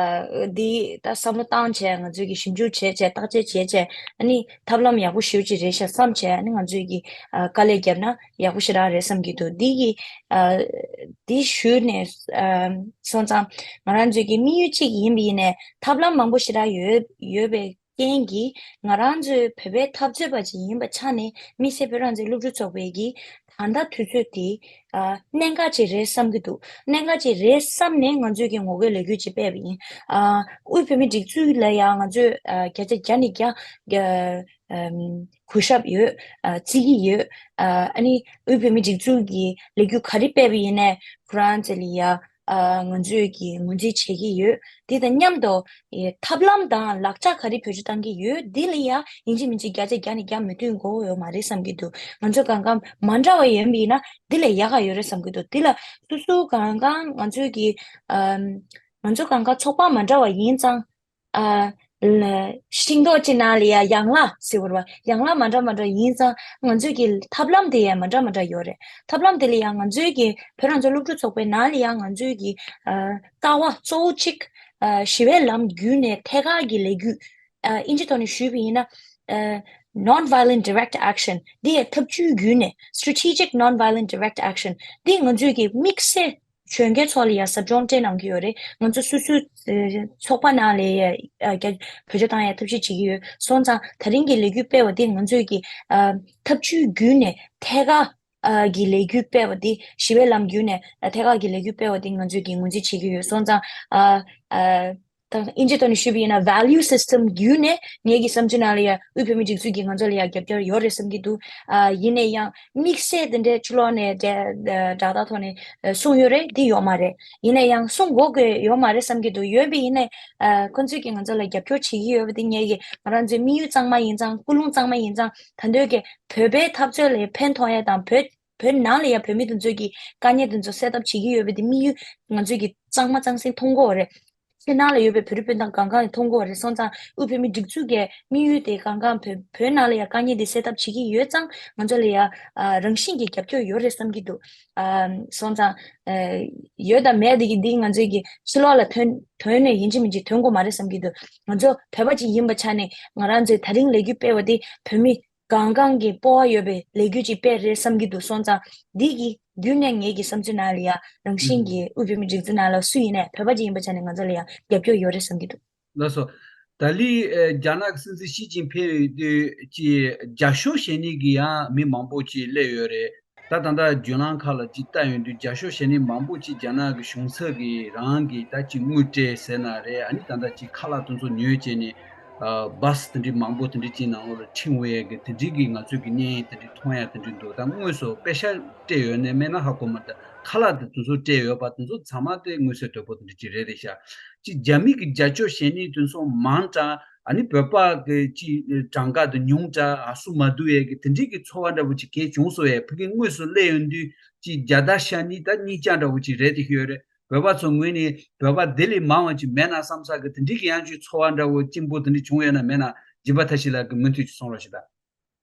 འདི་ད་བསམ་བློ་བཏང་བྱས་ང་ཚོས་ཀྱི་ཞིབ་འཇུག་བྱས་བྱས་བརྟག་དཔྱད་བྱས་བྱས་ཨ་ནི་ཐབས་ལམ་ཡག་པོ་ཞེ་པོ་ཅིག་རེད་ཤག་བསམ་བྱས་ཨ་ནི་ང་ཚོས་ཀྱི་ཨ་དཀའ་ལས་བརྒྱབ་ན་ཡག་པོ་ཞེ་དྲག་རེད་བསམ་གྱི་འདུག་འདི་གི་ཨ་ འདི་ཞུས་ནས་ཨ་སོང་ཙང་ང་རང་ཚོའི་གི་དམིགས་ཡུལ་གཅིག་ཡིན་པ་ཡིན་ནས་ཐབས་ལམ་མང་པོ་ཞེ་དྲག་ཡོད་ཡོད་པའི་རྐྱེན་གྱིས་ང་རང་ཚོའི་བོད་པའི་འཐབ་རྩོད་པ་ཅིག་ཡིན་པ་ཆ་ནས་དམིགས་བསལ་བོད་རང་བཙན་སློབ་ཕྲུག་ཚོགས་པའི་གི་ད་ལྟ་དུས་ཚོད་དེ་ཨ་གནད་འགག་ཅིག་རེད་བསམ་གྱི་འདུག་གནད་འགག་ཅིག་རེད་བསམ་ནས་ང་ཚོས་ཀྱི་ངོ་རྒོལ་ལས་འགུལ་ཅིག་སྤེལ་བ་ཡིན། ཨ་དབུས་བོད་མིའི་སྒྲིག་འཛུགས་ལ་ཡང་ང་ཚོས་ཨ་བརྒྱ་ཆ་བརྒྱ་ནས་བརྒྱ་ཨ་ཨམ་གུས་ཞབས་ཡོད། ཨ་བརྩི་གི་ཡོད། ཨ་ཨ་ནི་དབུས་བོད་མིའི་སྒྲིག་འཛུགས་ཀྱི་ལས་འགུལ་ག་རེ་སྤེལ་བ་ཡིན་ནའི་ཁོ་རང་ཚོ་ལ་ཡ་ཨ་ང་ཚོས་ཀྱི་ངོས་འཛིན་བྱེད་ཀྱི་ཡོད། དེ་དང་མཉམ་དུ་ཨེ་ཐབས་ལམ་དང་ལག་ཆ་ག་རེ་བེད་སྤྱོད་བཏང་གི་ཡོད་འདི་ལ་ཡ་ཡིན་གཅིག་མིན་གཅིག་བརྒྱ་ཆ་བརྒྱ་ནས་བརྒྱ་མོས་མཐུན་དགོས་ཡོད་མ་རེད་བསམ་གྱི་འདུག་ང་ཚོ་གང་གང་མ་འདྲ་བ་ཡོད་པ་ཡིན་ན་འདི་ལས་ཡག་ག་ཡོད་རེད་བསམ་གྱི་འདུག་འདི་ལ་སོ་སོ་གང་གང་ང་ཚོའི་གི་ཨམ་ང་ཚོ་གང་གང་ཚོགས་པ་མ་འདྲ་བ་ཡིན་ཙང་ཨ་ལ་ཤིང་ཏོག་ཅིག་ནང་ལ་ཡ་ཡང་ལག་ཟེར་བ་རེད་བ། ཡང་ལག་མ་འདྲ་མ་འདྲ་ཡིན་ཙང་ང་ཚོའི་གི་ཐབས་ལམ་དེ་ཡང་མ་འདྲ་མ་འདྲ་ཡོད་རེད། ཐབས་ལམ་དེ་ལ་ཡང་ང་ཚོའི་གི་བོད་རང་བཙན་སློབ་ཕྲུག་ཚོགས་པའི་ནང་ལ་ཡང་ང་ཚོའི་གི་ཨ་ལྟ་བ་གཙོ་བོ་གཅིག་ཨ་ཞི་བའི་ལམ་བརྒྱུད་ནས་ཐད་ཀར་གྱི་ལས་འགུལ་ཨ་ཨིན་ཇི་ཐོག་ནས་ཞུས་པ་ཡིན་ན་ཨ་non-violent direct action། འདི་ཡང་ཐབས་ཇུས་བརྒྱུད་ནས་strategic non-violent direct action། འདི་ང་ཚོའི་གི་དམིགས་བསལ་གཞོན་སྐྱེས་ཚོ་ལ་ཡང་ཟབ་སྦྱོང་སྤྲད་གནང་གི་ཡོད་རེད། ང་ཚོ་སོ་སོའི་ཚོགས་པ་ནང་ལ་ཡང་བེད་སྤྱོད་བཏང་ཡང་ཐབས་ཤེས་བྱེད་ཀྱི་ཡོད། སོང་ཙང་དེ་རིང་གི་ལས་འགུལ་སྤེལ་བ་འདི་ང་ཚོའི་གི་ཨ་ཐབས་ཇུས་བརྒྱུད་ནས་ཐད་ཀར་ཨ་གི་ལས་འགུལ་སྤེལ་བ་འདི་ཞི་བའི་ལམ་བརྒྱུད་ནས་ཨ་ཐད་ཀར་གྱི་ལས་འགུལ་སྤེལ་བ་འདི་ང་ཚོས་ཀྱི་ངོས་འཛིན་བྱེད་ཀྱི་ཡོད། སོང་ཙང་ཨ་ཨ་ད་ཨིན་ཇི་ཐོག་ནས་ཞུས་པ་ཡིན་ན་value system བརྒྱུད་ནས་ངེད་ཀྱི་བསམ་ཚུལ་ནང་ལ་ཡ་དབུས་བོད་མིའི་སྒྲིག་འཛུགས་ཀྱིས་ང་ཚོ་ལ་ཡ་རྒྱབ་སྐྱོར་ཡོད་རེད་བསམ་གྱི་འདུག་ཨ་ཡིན་ན་ཡང་དམིགས་བསལ་དེ་འདྲའི་ཕྱི་ལོགས་ནས་དེ་དྲ་བརྡ་ཐོག་ནས་གསུངས་ཡོད་རེད། འདི་ཡོད་མ་རེད། ཡིན་ན་ཡང་གསུང་དགོས་ཀྱི་ཡོད་མ་རེད་བསམ་གྱི་འདུག་ཡོད་པ་ཡིན་ན་ཨ་ཁོ་ཚོས་ཀྱིས་ང་ཚོ་ལ་རྒྱབ་སྐྱོར་བྱེད་ཀྱི་ཡོད་པ་དེ་ངེད་ཀྱི་ང་རང་ཚོའི་དམིགས་ཡུལ་གཙང་མ་ཡིན་ཙང་ཀུན་སློང་གཙང་མ་ཡིན་ཙང་ད་འདོད་ཀྱི་བོད་པའི་འཐབ་རྩོད་ལ་ཕན་ཐོགས་ཡ་དང་བོད་བོད་ནང་ལ་ཡ་བོད་མི་དེ་ཚོ་གི་དཀའ་ངལ་དེ་ཚོ་སེལ་ཐབས་བྱེད་ཀྱི་ཡོད་པ་དེ་དམིགས་ཡུལ་ང་ཚོས་ཀྱི་གཙང་མ་གཙང་སེང་མཐོང་གི་ཡོད་རེད། ཕྱི་ནང་ལ་ཡོད་པའི་བོད་རིགས་སྤུན་ཟླ་གང་གང་ཡིན་མཐོང་གི་ཡོད་རེད། སོང་ཙང་དབུས་བོད་མིའི་སྒྲིག་འཛུགས་ཀྱི་དམིགས་ཡུལ་དེ་གང་གང་བོད་བོད་ནང་ལ་ཡང་དཀའ་ངལ་དེ་སེལ་ཐབས་བྱེད་ཀྱི་ཡོད་ཙང་ང་ཚོ་ལ་ཡང་ཨ་རང་བཞིན་གྱི་རྒྱབ་སྐྱོར་ཡོད་རེད་བསམ་གྱི་འདུག་ཨ་སོང་ཙང་ཨ་ཡོད་དང་མེད་དེ་གི་འདི་ང་ཚོའི་གི་ཕྱི་ལོགས་ལ་ཐོན་ཐོན་ནས་ཡིན་གཅིག་མིན་གཅིག་ཐོན་དགོས་མ་རེད་བསམ་གྱི་འདུག་ང་ཚོ་བོད་པ་ཅིག་ཡིན་པའི་ཆ་ནས་ང་རང་ཚོའི་ད་རིང་ལས་འགུལ་སྤེལ་བ་དེ་བོད་མི་གང་གང་གི་སྤོབས་པ་ཡོད་པའི་ལས་འགུལ་ཅིག་སྤེལ་རེད་བསམ་གྱི་འདུག་སོང་ཙང་འདི་གི་བརྒྱུད་ནས་ངེད་ཀྱི་བསམ་ཚུལ་ནང་ལ་ཡང་རང་བཞིན་གྱིས་དབུས་བོད་མིའི་སྒྲིག་འཛུགས་ནང་ལ་སུ་ཡིན་ནའི་བོད་པ་ཅིག་ཡིན་པའི་ཆ་ནས་ང་ཚོ་ལ་ཡང་རྒྱབ་སྐྱོར་ཡོད་རེད་བསམ་གྱི་འདུག་ལགས་སོ། ད་ལི་ཨེ་རྒྱ་ནག་གི་སྲིད་འཛིན་ཞི་ཅིན་ཕིང་དུས་ཀྱི་རྒྱ་ཤོག་བཞེས་ནི་གི་ཡང་མི་མང་པོ་ཅིག་སླེབས་ཡོད་རེད། ད་ད་ལྟ་བརྒྱུད་ལམ་ཁག་ལ་ཅིག་ལྟ་ཡོང་དུས་རྒྱ་ཤོག་བཞེས་ནི་མང་པོ་ཅིག་རྒྱ་ནག་གི་གཞུང་ཚབ་ཀྱི་རང་གི་ད་ཅིག་དངུལ་སྤྲད་ཟེར་ན་རེད། ཨ་ནི་ད་ལྟ་ཅིག་ཁ་ལག་དེ་ཚོ་ཉོས་བྱས་ནས་ཨ་བྷ་སི་དེ་འདྲའི་མང་པོ་དེ་འདྲའི་ཅིག་ནང་ལོགས་ལ་ཁྲིད་འོང་ཡས་ཀྱི་དེ་འདྲའི་གི་ང་ཚོས་ཀྱི་བརྙན་དེ་འདྲའི་མཐོང་ཡ་དེ་འདྲའི་འདུག་ད་དངོས་སུ་པེ་ཤ་སྤྲད་ཡོད་ནའི་མེད་ན་ཧ་གོ་མ་ཐུབ། ཁ་ལག་དེ་དེ་ཚོ་སྤྲད་ཡོད་པ་དེ་ཚོ་ཚང་མ་དེ་མངོན་གསལ་དོད་པོ་དེ་འདྲ་ཅིག་རེད་རེད་ཤག་ཅིག་རྒྱ་མི་གི་རྒྱ་ཤོག་བཞེས་ནི་དེ་ཚོ་མང་དྲགས། ཨ་ནི་བོད་པ་གི་ཅིག་གྲངས་ཀ་དེ་ཉུང་དྲགས། ཨ་སུ་མ་བསྡུ་ཡས་ཀྱི་དེ་འདྲའི་གི་ཚོར་བ་འདྲ་བོ་ཅིག་གས་བྱུང་སོང་ཡས། ཕ་གི་དངོས་སུ་སླེབས་ཡོང་དུས་ཅིག་རྒྱ་དར་ཤར་ནི་ད་གཉིས་ཆ་འདྲ་བོ་ཅིག་རེད་དེ་ཤོད་རེད། བོད་པ་ཚོ་ངོས་ནས་བོད་པ་དེ་ལས་མང་བ་ཅིག་མེད་ན་བསམ་ས་གི་དེ་འདྲའི་གི་ཡང་ཅིག་ཚོར་བ་འདྲ་བོ་གཅིག་པོ་དེ་འདྲ་བྱུང་ཡོད་ན་མེད་ན་སྦྱིན་པ་ཐར་ཤེས་ལགས་ཀྱི་མུ་མཐུད་ཅིག་གསུང་རོགས་ཞུ་ད།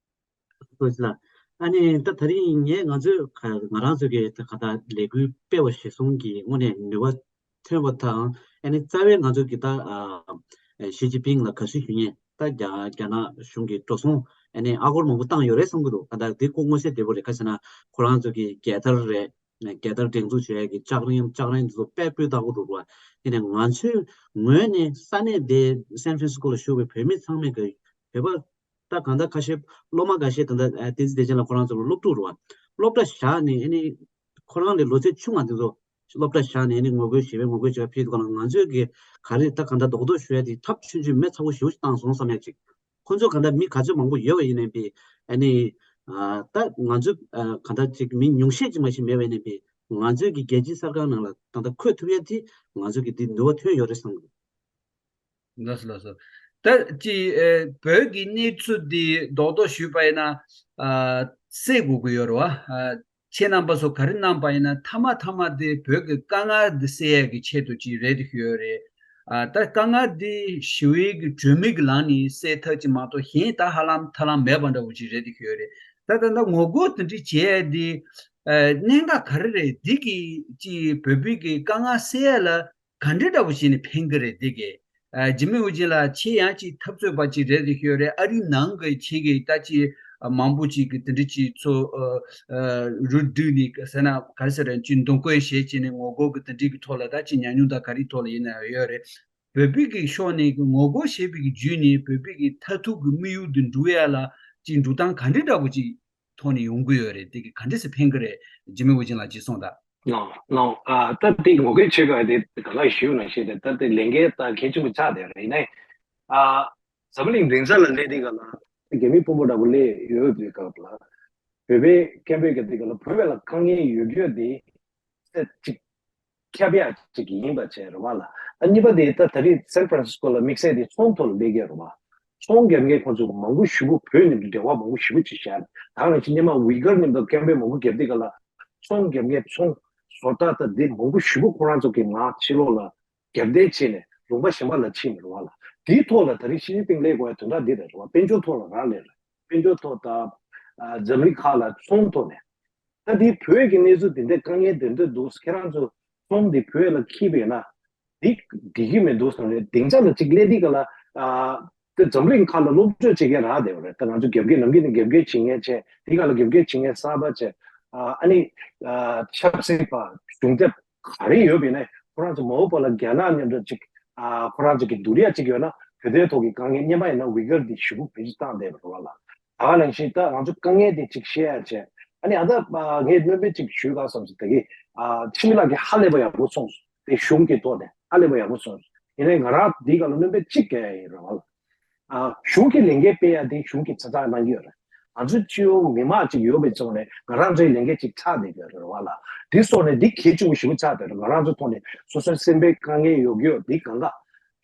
ལགས་སོ་ལགས། ཨ་ནི་ད་ད་རིང་ངས་ང་ཚོས་ཁ་ང་རང་ཚོ་གི་ད་ག་ད་ལས་འགུལ་སྤེལ་བ་གཞིར་བཟུང་གིས་དངོས་གནས་ནུས་པ་ཐོན་པ་དང་། ཨ་ནི་རྩ་བའི་ང་ཚོ་གི་ད་ཨ་ཞི་ཅིན་ཕིང་ལ་དགའ་བསུ་ཞུ་མཁན་ད་རྒྱ་རྒྱ་ནག་གཞུང་གི་འགྲོ་སོང་ཨ་ནི་ཨ་སྒོར་མང་པོ་བཏང་ཡོད་རེད་བསམ་གྱི་འདུག་ད་ད་འདི་ཁོ་མངོན་གསལ་དོད་པོ་རེད། ག་ཟེར་ན་ཁོ་རང་ཚོ་གི་རྒྱལ་དར་རེད། རྒྱལ་དར་སྒྲེང་འཛུགས་བྱེད་ཡ་གི་ལྕགས་རིང་ལྕགས་རིང་འདི་ཚོ་དཔེ་སྤུས་དག་པོ་འདུག་བ། དེ་ནས་ང་ཚོའི་ངོས་ནས་ས་གནས་དེ་སན་ཧྥ་རན་སི་ཀོ་ལ་བཞུགས་པའི་བོད་མི་ཚང་མས་གི་བོད་པ་ད་གང་ལྟར་ཁ་ཤས་སློབ་མ་འགའ་ཤས་ད་ལྟ་ཨ་བསྟན་འཛིན་བདེ་ཆེན་ལགས་ཁོ་རང་ཚོ་ལ་སློབ་ཕྲུག་རེད་བ། སློབ་གྲྭ་བཞག་ནས་ཨ་ནི་ཁོ་རང་ལས་ལོ་ཚད་ཆུང་བ་དེ་ཚོ་སློབ་གྲྭ་བཞག་ནས་ཨ་ནི་ངོ་རྒོལ་ཞི་བའི་ངོ་རྒོལ་བྱེད་པ་ཕེབས་འདུག་ག་ལ། ང་ཚོས་ཀྱི་ག་རེ་ད་གང་ལྟར་རྡོག་རྡོག་ཞུ་ཡ་དེ་ཐབས་ཆུང་ཆུང་མེད་ཚ་བོ་ཞེ་པོ་ཞིག་བཏང་སོང་བསམ་ཡ་ཅིག་ཁོ་ཚོ་གང་ལྟར་མི་ག་ཚོད་མང་པོ་ཡོད་པ་ཡིན་ནའི་བི་ཨ་ནི་ཨ་ད་ང་ཚོ་ཨ་གང་ལྟར་ཅིག་མི་ཉུང་ཤས་ཅིག་མ་ཞིག་མེད་པ་ཡིན་ནའི་བི་ང་ཚོས་ཀྱི་རྒྱལ་སྤྱིའི་གསར་ཁང་ནང་ལ་ད་ལྟ་འཁོད་ཐུབ་ཡ་དེ་ང་ཚོ་གི་འདི་ནུས་པ་ཐོན་ཡོད་རེད་བསམ་གི་འདུག་ལགས་སོ་ལགས་སོ། ད་ཅི་ཨེ་བོད་ཀྱི་གནས་ཚུལ་འདི་རྡོག་རྡོག་ཞུས་པ་ཡིན་ན་ཨ་གསལ་དགོས་ཀྱི་ཡོད་རེད་བ། ཨ་ཁྱེད་རྣམ་པ་ཚོ་ག་རེ་གནང་པ་ཡིན་ན་མཐའ་མ་མཐའ་མ་དེ་བོད་ཀྱི་དཀའ་ངལ་འདི་སེལ་ཡས་ཀྱི་ཆེད་དུ་ཅིག་རེད་དེ་ཤོད་ཡོད་རེད། ཨ་ད་དཀའ་ངལ་འདི་ཞི་བའི་གི་གྲོས་མོལ་གྱི་ལམ་ནས་སེལ་ཐབས་ཅིག་མ་གཏོགས་གཞན་ད་ཧ་ལམ་ཐབས་ལམ་མེད་པ་འདྲ་བོ་ཅིག་རེད་དེ་ཤོད་ཡོད་རེད། ད་ད་ད་ངོ་རྒོལ་དེ་འདྲ་བྱས་ཡས་འདི་ཨ་གནད་འགག་ག་རེ་རེད། འདི་གི་ཅིག་བོད་པའི་གི་དཀའ་ངལ་སེལ་ཡས་ལ་ག་འདྲ་འདྲ་བོ་བྱས་ནས་ཕན་གི་རེད། དེ་གས་ཨ་འཇིགས་མེད་དབུ་ཅན་ལགས་ཁྱེད་ཡང་ཅིག་འཐབ་རྩོད་པ་ཅིག་རེད་དེ་ཤོད་རེད། ཨ་རིའི་ནང་གི་ཁྱེད་ཀྱི་ད་ཅིག་ མང་པོ་ཅིག་གི་དེ་འདྲ་ཅིག་ཚོ་རུ་བསྒྲིགས་ནས་ཟེར་ན་ག་རེ་ཟེར་རེད། ཅིག་འདུ་འགོད་བྱེད་བྱས་ནས་ངོ་རྒོལ་གི་དེ་འདྲ་གི་ཐོག་ལ་ད་ཅིག་ཉམས་མྱོང་དང་ག་རེ་ཐོག་ལ་ཡིན་ན་ཡོད་རེད། བོད་པའི་གི་ཕྱོགས་ནས་གི་ངོ་རྒོལ་བྱེད་པའི་གི་བརྒྱུད་ནས་བོད་པའི་གི་མཐར་ཐུག་གི་དམིགས་ཡུལ་དུ་འགྲོ་ཡ་ལ་ཅིག་འགྲོ་སྟངས་ག་འདྲ་འདྲ་པོ་ཅིག་ཐོག་ནས་ཡོང་གི་ཡོད་རེད། དེ་གི་ག་འདྲ་སེ་ཕན་གི་རེད། འཇིགས་མེད་དབུ་ཅན་ལགས་ཅིག་གསུངས་དང་། ལགས་ལགས། ཨ་ད་དེ་ངོ་རྒོལ་བྱེད་དགོས་དེ་ག་ལ་ཞུ་ན་ཤེས་དེ་ད་དེ་ལས་འགན་ད་གལ་ཆེན་པོ་ཆགས་བསྡད་རེད། ཡིན་ནའི་ཨ་འཛམ་བུ་གླིང་སྡིངས་ཆ་ལ་སླེབས་དུས་ག་ལ་རྒྱ་མི་དཔོན་པོ་འདྲ་པོ་སླེབས་ཡོད་པའི་སྐབས་ལ་བོད་པའི་སྐད་འབོད་རྒྱབ་དུས་ག་ལ་བོད་པ་ལ་དཀའ་ངལ་ཡོད་རྒྱུ་དེ་ཚད་གཅིག་ཁྱབ་ཡག་ཅིག་ཡིན་པ་བྱས་རེད་བ་ལ། ཨ་གཉིས་པ་དེ་ད་ད་རེས་སན་ཧྥ་རན་སི་སྐོ་ལ་དམིགས་བསལ་དེ་ཚོང་ཐོག་ལ་སླེབས་ཀྱི་རེད་བ། ཚོང་རྒྱབ་མཁན་ཁོང་ཚོ་མང་པོ་ཞེ་པོ་བོད་ནས་འབྲེལ་བ་མང་པོ་ཞེ་པོ་ཅིག་བཞག་ད་ནང་བཞིན་སྔོན་མ་ཝི་གར་མཉམ་དུ་སྐད་འབོད་མང་པོ་རྒྱབ་དུས་ག་ལ་ཚོང་རྒྱབ་མཁན་ཚོང་བཟོ་གྲྭ་དང་དེ་མང་པོ་ཞེ་པོ་ཁོ་རང་ཚོ་གི་ང་ཕྱི་ལོགས་ལ་རྒྱབ་རྟེན་བྱས་ནས་ལུང་པ་གཞན་པ་ལ་ཕྱིན་ནས་རེད་བ་ལ། དེའི་ཐོག་ལ་ད་རེས་ཞི་ཅིན་ཕིང་སླེབས་དགོས་ཡ་དོན་དག་འདི་རེད་བ། དཔལ་འབྱོར་ཐོག་ལ་རག་ལས་རེད། དཔལ་འབྱོར་ཐོག་དང་ཨ་འཛམ་གླིང་ཁག་ལ་ཚོང་ཐོག་ནས། ད་དེ་བོད་ཀྱི་གནས་ཚུལ་དེ་འདྲ་དཀའ་ངལ་དེ་འདྲ་འདུག་ཁྱེད་རང་ཚོ་ཚོང་དེ་བོད་ལ་འཁྱེར་བས་ན་དེ་འགྲིག་གི་མི་འདུག་བསམ་ནས་སྡིངས་ཆ་ལ་གཅིག་སླེབས་དུས་ག་ལ་ཨ་དེ་འཛམ་གླིང་ཁག་ལ་སློབ་བྱོལ་བྱེད་མཁན་རག་བསྡད་པ་རེད། ད་ང་ཚོ་རྒྱབ་འགལ་ནམ་རྒྱུན་ནས་རྒྱབ་འགལ་བྱེད་མཁན་བྱས་དེ་ག་ལ་རྒྱབ་འགལ་བྱེད་མཁན་གསར་པ་བྱས་ཨ་ཨ་ནི་ཨ་ཆབ་སྲིད་པ་གཞུང་དེབ་ག་རེ་ཡོད་པ་ཡིན་ནའི་ཁོ་རང་ཚོ་མ་འོངས་པ་ལ་རྒྱ་ནག་མཉམ་དུ་ཅིག་ཨ་ཁོ་རང་ཚོ་གི་བསྡུར་ཡ་ཅིག་ཡོད་ན་བོད་དོན་ཐོག་གི་དཀའ་ངལ་སྔོན་མ་ཡིན་ན་ཝི་གར་འདི་ཞེ་པོ་བེད་སྤྱོད་བཏང་བསྡད་པ་རེད་བ་ལ། ད་ག་ནང་བཞིན་ད་ང་ཚོ་དཀའ་ངལ་དེ་ཅིག་བཤད་ཡ་བྱས་ཨ་ནི་ཨ་ད་ངས་སྣོན་པ་ཅིག་ཞུས་ག་བསམ་སོང་། ད་གི་ཨ་འཆི་མེད་ལགས་ཀྱིས་ཧ་ལས་པ་ཡག་པོ་གསུངས་སོང་། དེ་གཞུང་གི་ཐོག་ནས་ཧ་ལས་པ་ཡག་པོ་གསུངས་སོང་། ཡིན་ནའི་ང་རང་འདི་ག་ལ་སྣོན་པ་གཅིག་རྒྱག་ཡ་ཡིན་རེད་བ་ལ། ཨ་གཞུང་གི་ལས་འགན་སྤེལ་ཡ་དེ་གཞུང་གིས་ཚ་ཚ་གནང་གི་ཡོད་རེད། ང་ཚོ་སྤྱི་ཡོངས་མི་མང་ཅིག་ཡོད་པའི་ཐོག་ནས་ང་རང་ཚོའི་ལས་འགན་ཅིག་ཆགས་བསྡད་ཀྱི་རེད་བ་ལ། དེ་སོགས་ནས་འདི་གལ་ཆེན་པོ་ཞེ་པོ་ཆགས་བསྡད་རེད། ང་རང་ཚོའི་ཐོག་ནས་སོ་སོའི་སེམས་པའི་དཀའ་ངལ་ཡོད་ཀྱི་ཡོད་འདི་གང་ག་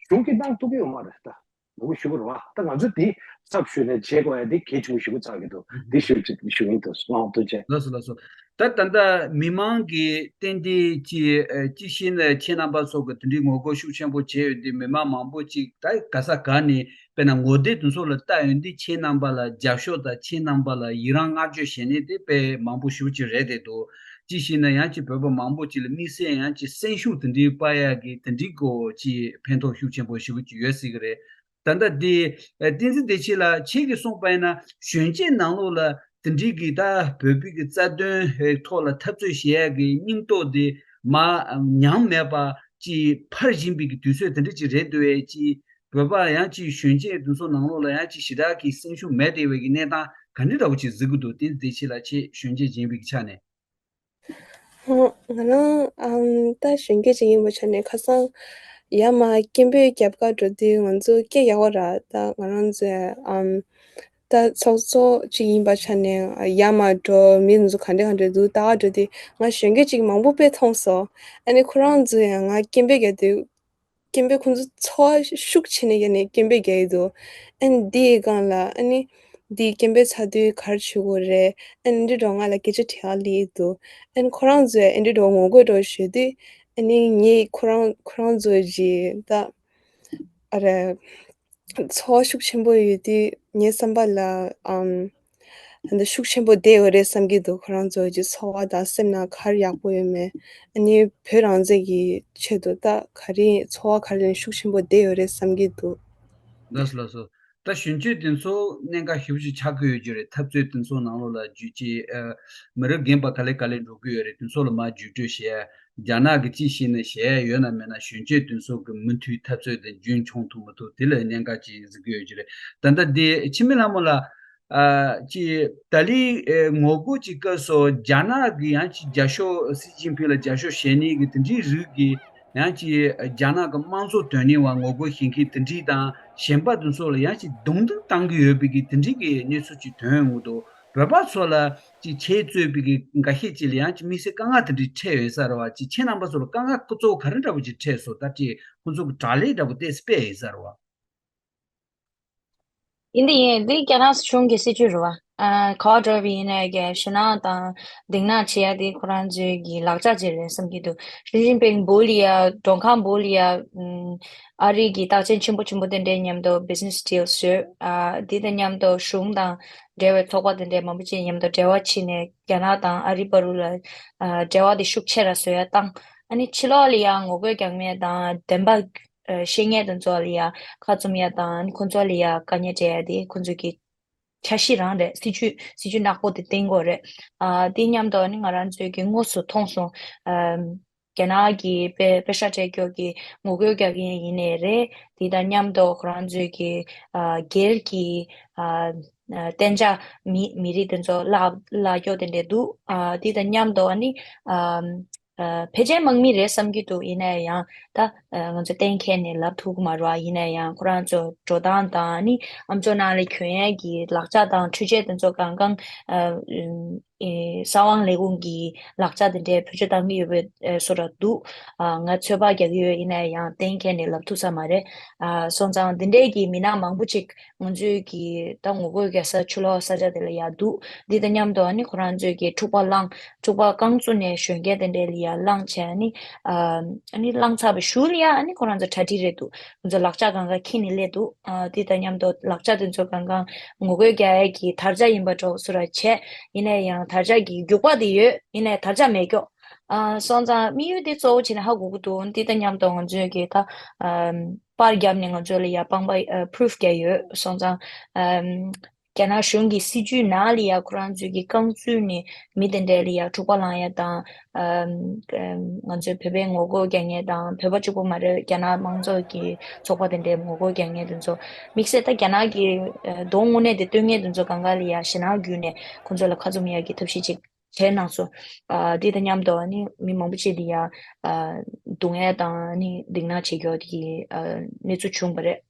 གཞུང་གིས་གནང་ཐུབ་ཀྱི་ཡོད་མ་རེད་ད། མང་པོ་ཞེ་པོ་རེད་བ། ད་ང་ཚོ་འདི་ཚབ་ཞུས་ནས་བྱེད་དགོས་ཡ་འདི་གལ་ཆེན་པོ་ཞེ་པོ་ཆགས་ཀྱི་འདུག་འདི་ཞུ་ཅིག་ཞུ་ཡིན་དུ་ལགས་སོ་ལགས་སོ། ད་ད་ལྟ་མི་མང་གིས་ཏན་ཏན་ཅི་ཨ་ཅི་ཤེས་ན་ཁྱེད་རྣམ་པ་ཚོ་གི་དེ་འདྲའི་ངོ་རྒོལ་ཤུགས་ཆེན་པོ་བྱས་ཡོད་དུས་མི་མང་མང་པོ་ཅིག་ད་ག་ས་ག་ནས་དཔེར་ན་ངོ་དེབ་དེ་ཚོ་ལ་ལྟ་ཡོང་དུས་ཁྱེད་རྣམ་པ་ལ་རྒྱབ་སྐྱོར་དང་ཁྱེད་རྣམ་པ་ལ་ཡི་རང་བསྔགས་བརྗོད་བྱེད་མཁན་དེ་དཔེ་མང་པོ་ཞེ་པོ་ཅིག་རེད་བསྡད་འདུག་ཅི་ཤེས་ན་ཡང་ཅིག་བོད་པ་མང་པོ་ཅིག་ལ་དམིགས་བསལ་ཡང་ཅིག་སེམས་ཤུགས་དེ་འདྲའི་སྤར་ཡག་གི་དེ་འདྲའི་སྐོར་ཅིག་ཕན་ཐོགས་ཤུགས་ཆེན་པོ་ཞེ་པོ་ཅིག་ཡོད་སྲིད་ཀྱི་རེད། ད་ལྟ་འདི་ཨ་བསྟན་འཛིན་བདེ་ཆེན་ལགས་ཁྱེད་ཀྱིས་གསུངས་པ་ཡིན་ན་གཞོན་སྐྱེས་ནང་ལོགས་ལ་དེ་འདྲའི་གི་ད་བོད་པའི་གི་རྩ་དོན་ཐོག་ལ་འཐབ་རྩོད་བྱེད་ཡ་གི་སྙིང་སྟོབས་དེ་མར་ཉམས་མེད་པ་ཅིག་འཕར་བཞིན་པའི་གི་དུས་ཚོད་དེ་འདྲ་ཅིག་རེད་འདུག་བས། ཅིག་བོད་པ་ཡང་ཅིག་གཞོན་སྐྱེས་དེ་ཚོ་ནང་ལོགས་ལ་ཡང་ཅིག་ཞེ་དྲག་གི་སེམས་ཤུགས་མེད་བསྡད་པའི་གི་གནས་སྟངས་ག་འདྲ་འདྲ་བོ་ཅིག་གཟིགས་ཀྱི་འདུག་བསྟན་འཛིན་བདེ་ཆེན་ལགས་ཁྱེད་གཞོན་སྐྱེས་ཡིན་པའི་གི་ཆ་ནས། ཨོ། ང་རང་ཨམ་ད་གཞོན་སྐྱེས་ཅིག་ཡིན་པའི་ཆ་ནས་ཁ་སང་ཡར་མར་སྐད་འབོད་རྒྱབ་ག་འགྲོ་དུས་ང་ཚོ་སྐད་ཡག་པོ་རག་ད་ང་རང་ཚོས་ཨམ་ད་ཚོགས་གཙོ་ཅིག་ཡིན་པའི་ཆ་ནས་ཡར་མར་འགྲོ་མི་ཚོ་ག་འདྲ་ག་འདྲ་འདུག་ལྟ་ག་འགྲོ་དུས་ང་གཞོན་སྐྱེས་ཅིག་མང་པོ་དཔེ་མཐོང་སོང་། ཨ་ནི་ཁོ་རང་ཚོས་ཡང་ང་སྐད་འབོད་རྒྱག་དུས། སྐད་འབོད་ཁོང་ཚོ་ཚོར་བ་ཤུགས་ཆེ་ནས་ཡ་ནས་སྐད་འབོད་རྒྱག་གི་འདུག་ཨན་འདི་ཡི་སྒང་ལ་ཨ་ནི་འདི་སྐད་འབོད་ཚར་དུས་ག་རེ་བྱེད་དགོས་རེད། ཨན་འདི་འགྲོ་ང་ལ་སྐད་ཆ་དྲི་བ་སླེབས་ཀྱི་འདུག་ཨན་ཁོ་རང་ཚོས་ཨན་འདི་འགྲོ་ངོ་རྒོལ་འགྲོ་ཞུས་དུས་ཨ་ནི་ངས་ཁོ་རང་ཁོ་རང་ཚོ་གི་ད་ཨ་རེ་ཚོར་བ་ཤུགས་ཆེན་པོ་ཡོད་དུས་ངའི་བསམ་པ་ལ་ཨམ། ད་ལྟ་ཤུགས་ཆེན་པོ་བསྡད་ཡོད་རེད་བསམ་གྱི་འདུག་ཁོ་རང་ཚོ་གི་ཚོར་བ་དང་སེམས་ནང་ག་རེ་ཡག་པོ་ཡོད་མེད། ཨ་ནི་བོད་རང་བཙན་གྱི་ཆེད་དུ་ད་ག་རེ་ཚོར་བ་ག་རེ་ལེན་ཤུགས་ཆེན་པོ་བསྡད་ཡོད་རེད་བསམ་གྱི་འདུག་ལགས་སོ་ལགས་སོ། ད་གཞོན་སྐྱེས་དེ་ཚོ་གནད་འགག་ཞེ་པོ་ཅིག་ཆགས་ཀྱི་ཡོད་ཀྱི་རེད། འཐབ་རྩོད་དེ་ཚོ་ནང་ལོགས་ལ་བརྒྱུད་ཀྱི་ཨ་མི་རབས་རྒན་པ་ག་ལེ་ག་ལེ་འགྲོ་གི་ཡོད་རེད། དེ་ཚོ་ལ་མར་བརྒྱུད་སྤྲོད་བྱས། རྒྱ་ནག་གི་ཅི་ཞིག་ནས་བྱས་ཡོད་ན་མེད་ན་གཞོན་སྐྱེས་དེ་ཚོ་གི་མུ་མཐུད་འཐབ་རྩོད་དེ་རྒྱུན་འཁྱོངས་ཐུབ་མི་ཐུབ་དེ་ལ་གནད་འགག་ཅིག་གཟིགས་ཀྱི་ཡོད་ཀྱི་རེད། ད་ལྟ་འདི་འཆི་མེད་ལྷ་མོ་ལགས། ཨ་ཅི་ཏཱ་ལིའི་ཨེ་ངོ་རྒོལ་གྱི་སྐབས་སུ་རྒྱ་ནག་གི་ཡང་ཅིག་རྒྱབ་སྐྱོར་སི་ཅིན་ཕིང་ལ་རྒྱབ་སྐྱོར་བྱེད་མཁན་གྱི་དེ་འདྲའི་རིགས་ཀྱི་ཡང་ཅིག་རྒྱ་ནག་གི་དམངས་གཙོ་དོན་གཉེར་བ་ངོ་རྒོལ་བྱེད་མཁན་དེ་འདྲའི་དང་གཞན་པ་དེ་ཚོ་ལ་ཡང་ཅིག་རྡུང་རྡེག་བཏང་གི་ཡོད་པའི་གི་དེ་འདྲའི་གི་གནས་ཚུལ་ཅིག་ཐོན་ཡོང་གི་འདུག་བོད་པ་ཚོ་ལ་ཅིག་ཁྱེད་གཙོས་པའི་གི་འགའ་ཤས་ཅིག་ལ་ཡང་ཅིག་དམིགས་བསལ་དཀའ་ངལ་དེ་འདྲའི་འཕྲད་ཡོད་ས་རེད་བ། ཅིག་ཁྱེད་རྣམ་པ་ཚོ་ལ་དཀའ་ངལ་གཙོ་བོ་ག་རེ་འདྲ་པོ་ཅིག་འཕྲད་སོང་། ད་ཅིག་ཁོང་ཚོ་གི་དྲག་ལས་འདྲ་པོ་ཏོག་ཙམ་སྤེལ་ཡོད་ས་རེད་བ། ཡིན་དེ་ཡིན། འདི་རྒྱ་ནག་གཞུང་གི་སྲིད་ཇུས་རེད་བ། ཨ་ག་པར་འགྲོ་བ་ཡིན་ནའི་གི་ཞེད་སྣང་དང་སྡིགས་ར་བྱེད་ཡ་དེ་ཁོ་རང་ཚོའི་གི་ལག་ཆ་ཅིག་རེད་བསམ་གྱི་འདུག་ཞི་ཅིན་ཕིང་འབུལ་ཡ་མགྲོན་ཁང་འབུལ་ཡ་ཨ་རི་གི་རྟགས་ཅན་ཆེན་པོ་ཆེན་པོ་དེ་འདྲའི་མཉམ་དུ་business deal བཟོས། ཨ་དེ་དང་མཉམ་དུ་གཞུང་དང་འབྲེལ་བའི་ཚོགས་པ་དེ་འདྲའི་མང་པོ་ཅིག་མཉམ་དུ་འབྲེལ་བ་བྱས་ནས་རྒྱ་ནག་དང་ཨ་རི་བར་དུ་ལ་ཨ་འབྲེལ་བ་དེ་ཤུགས་ཆེ་ར་བཟོ་ཡ་བཏང་། ཨ་ནི་ཕྱི་ལོགས་ལ་ཡ་ངོ་རྒོལ་རྒྱག་མཁན་དང་བདེན་པ་ཨ་བཤད་མཁན་དེ་ཚོ་ལ་ཡ་ཁ་བཙུམ་ཡ་དང་ཨ་ནི་ཁོང་ཚོ་ལ་ཡ་དཀའ་ངལ་སྤྲད་ཡ་དེ་ཁོང་ཚོ་གི་ འཆར་གཞི་རང་རེད། སྲིད་ཇུས་སྲིད་ཇུས་ནག་པོ་དེ་བཏིང་དགོས་རེད། ཨ་དེ་མཉམ་དུ་ནི་ང་རང་ཚོས་ཀྱི་དངོས་སུ་མཐོང་སོང་། ཨ་རྒྱ་ནག་གི་དཔེ་དཔེ་ཤ་སྤྲད་སྐྱོར་གྱི་ངོ་རྒོལ་རྒྱག་མཁན་ཡིན་ནའི་རེད། དེ་དང་མཉམ་དུ་ཁོ་རང་ཚོས་ཀྱི་ཨ་སྒེར་གྱི་ཨ་ཨ་གཏན་འཇགས་མི་མི་རིགས་དེ་ཚོ་གླ་གླ་སྐྱོར་དེ་འདྲས་འདུག་ཨ་དེ་དང་མཉམ་དུ་ནི་ཨ་ཨ་ཕལ་ཆེར་དམག་མི་རེད་བསམ་གྱི་འདུག་ཡིན་ན་ཡང་ད་ཨ་ང་ཚོ་གཏན་འཁེལ་ནས་ལབ་ཐུབ་ཀྱི་མ་རེད་བ། ཡིན་ན་ཡང་ཁོ་རང་ཚོ་འགྲོ་སྟངས་དང་ནི་ཨ་མཆོག་ནང་ལ་གྱོན་ཡས་ཀྱི་ལག་ཆ་དང་འཕྲུལ་ཆས་དེ་ཚོ་གང་གང་ཨ་ཨེ་གསང་བའི་ལས་ཁུངས་ཀྱི་ལག་ཆ་དེ་འདྲའི་བེད་སྤྱོད་བཏང་གི་ཡོད་པའི་ཨེ་བཟོ་འདྲ་འདུག་ཨ་ང་ཚོད་དཔག་རྒྱག་གི་ཡོད། ཡིན་ན་ཡང་གཏན་འཁེལ་ནས་ལབ་ཐུབ་ས་མ་རེད། ཨ་སོང་ཙང་དེ་འདྲའི་གི་མི་སྣ་མང་པོ་ཅིག་ང་ཚོའི་གི་ད་ངོ་རྒོལ་རྒྱག་ས་ཆུ་ལོག་ས་ཆ་དེ་ལ་ཡ་འདུག་འདི་དང་མཉམ་དུ་ཨ་ནི་ཁོ་རང་ཚོའི་གི་འཁྲུག་པ་བསླངས། འཁྲུག་པ་རྐང་བཙུགས་ནས་གཞོན་སྐྱེས་དེ་འདྲའི་ལ་ཡ་བསླངས་བྱས། ཨ་ནི་ཨ་ཨ་ནི་བསླངས་ཚར་བའི་གཞུག་ལ་ཡ་ཨ་ནི་ཁོ་རང་ཚོ་གྲ་སྒྲིག་རེད་འདུག་ང་ཚོ་ལག་ཆ་གང་ག་འཁྱེར་ནས་སླེབས་འདུག་ཨ་འདི་དང་མཉམ་དུ་ལག་ཆ་དེ་ཚོ་གང་གང་ངོ་རྒོལ་རྒྱག་ཡས་ཀྱི་དར་ཆ་ཡིན་པ་འདྲ་བོ་བཟོ་འདྲ་བྱས། ཡིན་ན་ཡང་དར་ཆ་གི་རྒྱུག་པ་དེ་ཡོད། ཡིན་ནའི་དར་ཆ་མེད་སྐྱོ། ཨ་སོང་ཙང་དམིགས་ཡུལ་དེ་གཙོ་བོ་བྱས་ནས་ཧ་གོ་གི་འདུག་འདི་དང་མཉམ་དུ་ང་ཚོས་ཀྱི་ད་ཨམ་པར་བརྒྱབ་ནས་ང་ཚོ་ལ་ཡ་དཔང་པ་ཨ་པུ་རུབ་བརྒྱབ་ཡོད། སོང་ཙང་ཨམ་རྒྱ་ནག་གཞུང་གི་སྲིད་ཇུས་ནང་ལ་ཡ་ཁོ་རང་ཚོས་ཀྱི་རྐང་བཙུགས་ནས་མི་དེ་འདྲའི་ལ་ཡ་འཁྲུག་པ་བསླང་ཡ་དང་། ཨམ་ཨམ་ང་ཚོའི་བོད་པའི་ངོ་རྒོལ་རྒྱག་མཁན་དང་། བོད་པ་གཅིག་པུ་མ་རེད། རྒྱ་ནག་མང་ཚོགས་ཀྱི་ཚོགས་པ་དེ་འདྲའི་ངོ་རྒོལ་རྒྱག་མཁན་དེ་ཚོ་དམིགས་བསལ་ད་རྒྱ་ནག་གི་ཨ་གདོང་དངོས་གནས་དེ་སྟོན་མཁན་དེ་ཚོ་གང་ག་ལ་ཡ་ཞེད་སྣང་བརྒྱུད་ནས་ཁོང་ཚོ་ལ་ཁ་འཛོམས་ཡག་གི་ཐབས་ཤེས་ཅིག་བྱས་གནང་སོང་། ཨ་འདི་དང་མཉམ་དུ་ཨ་ནི་མི་མང་པོ་ཅིག་ལ་ཡ་ཨ་སྡུག་བསྔལ་དང་ཨ་ནི་སྡིགས་དམོད་བྱེད་རྒྱུ་གི་ཨ་གནས་ཚུལ་བྱུང་བ་རེད།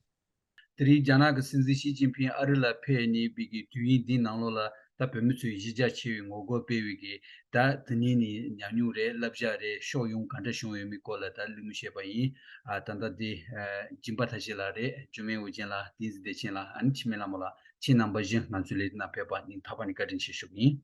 དེ་རིང་རྒྱ་ནག་གི་སྲིད་འཛིན་ཞི་ཅིན་ཕིང་ཨ་རི་ལ་ཕེབས་ནས་པའི་གི་དུས་ཡུན་འདིའི་ནང་ལོགས་ལ། ད་བོད་མི་ཚོས་གཞི་རྒྱ་ཆེ་བའི་ངོ་རྒོལ་སྤེལ་བའི་གི་ད་དེ་ནས་ནི་ཉམས་མྱོང་རེད། བསླབ་བྱ་རེད། ཕྱོགས་ཡོངས་ག་འདྲ་བྱུང་ཡོད་མེད་སྐོར་ལ་ད་གླེང་མོལ་བྱས་པ་ཡིན། ཨ་ད་ལྟ་འདི་ཨ་སྦྱིན་པ་ཐར་ཤེས་ལགས་རེད། འཇུ་མེ་འོ་ཅན་ལགས། བསྟན་འཛིན་བདེ་ཆེན་ལགས། ཨ་ནི་འཆི་མེད་ལྷ་མོ་ལགས། ཁྱེད་རྣམ་པ་བཞི་ང་ཚོའི་ལས་རིམ་ནང་ཕེབས་པ་སྙིང་ཐག་པ་ནས་བཀའ་དྲིན་ཆེ་ཞུ་གི་ཡིན།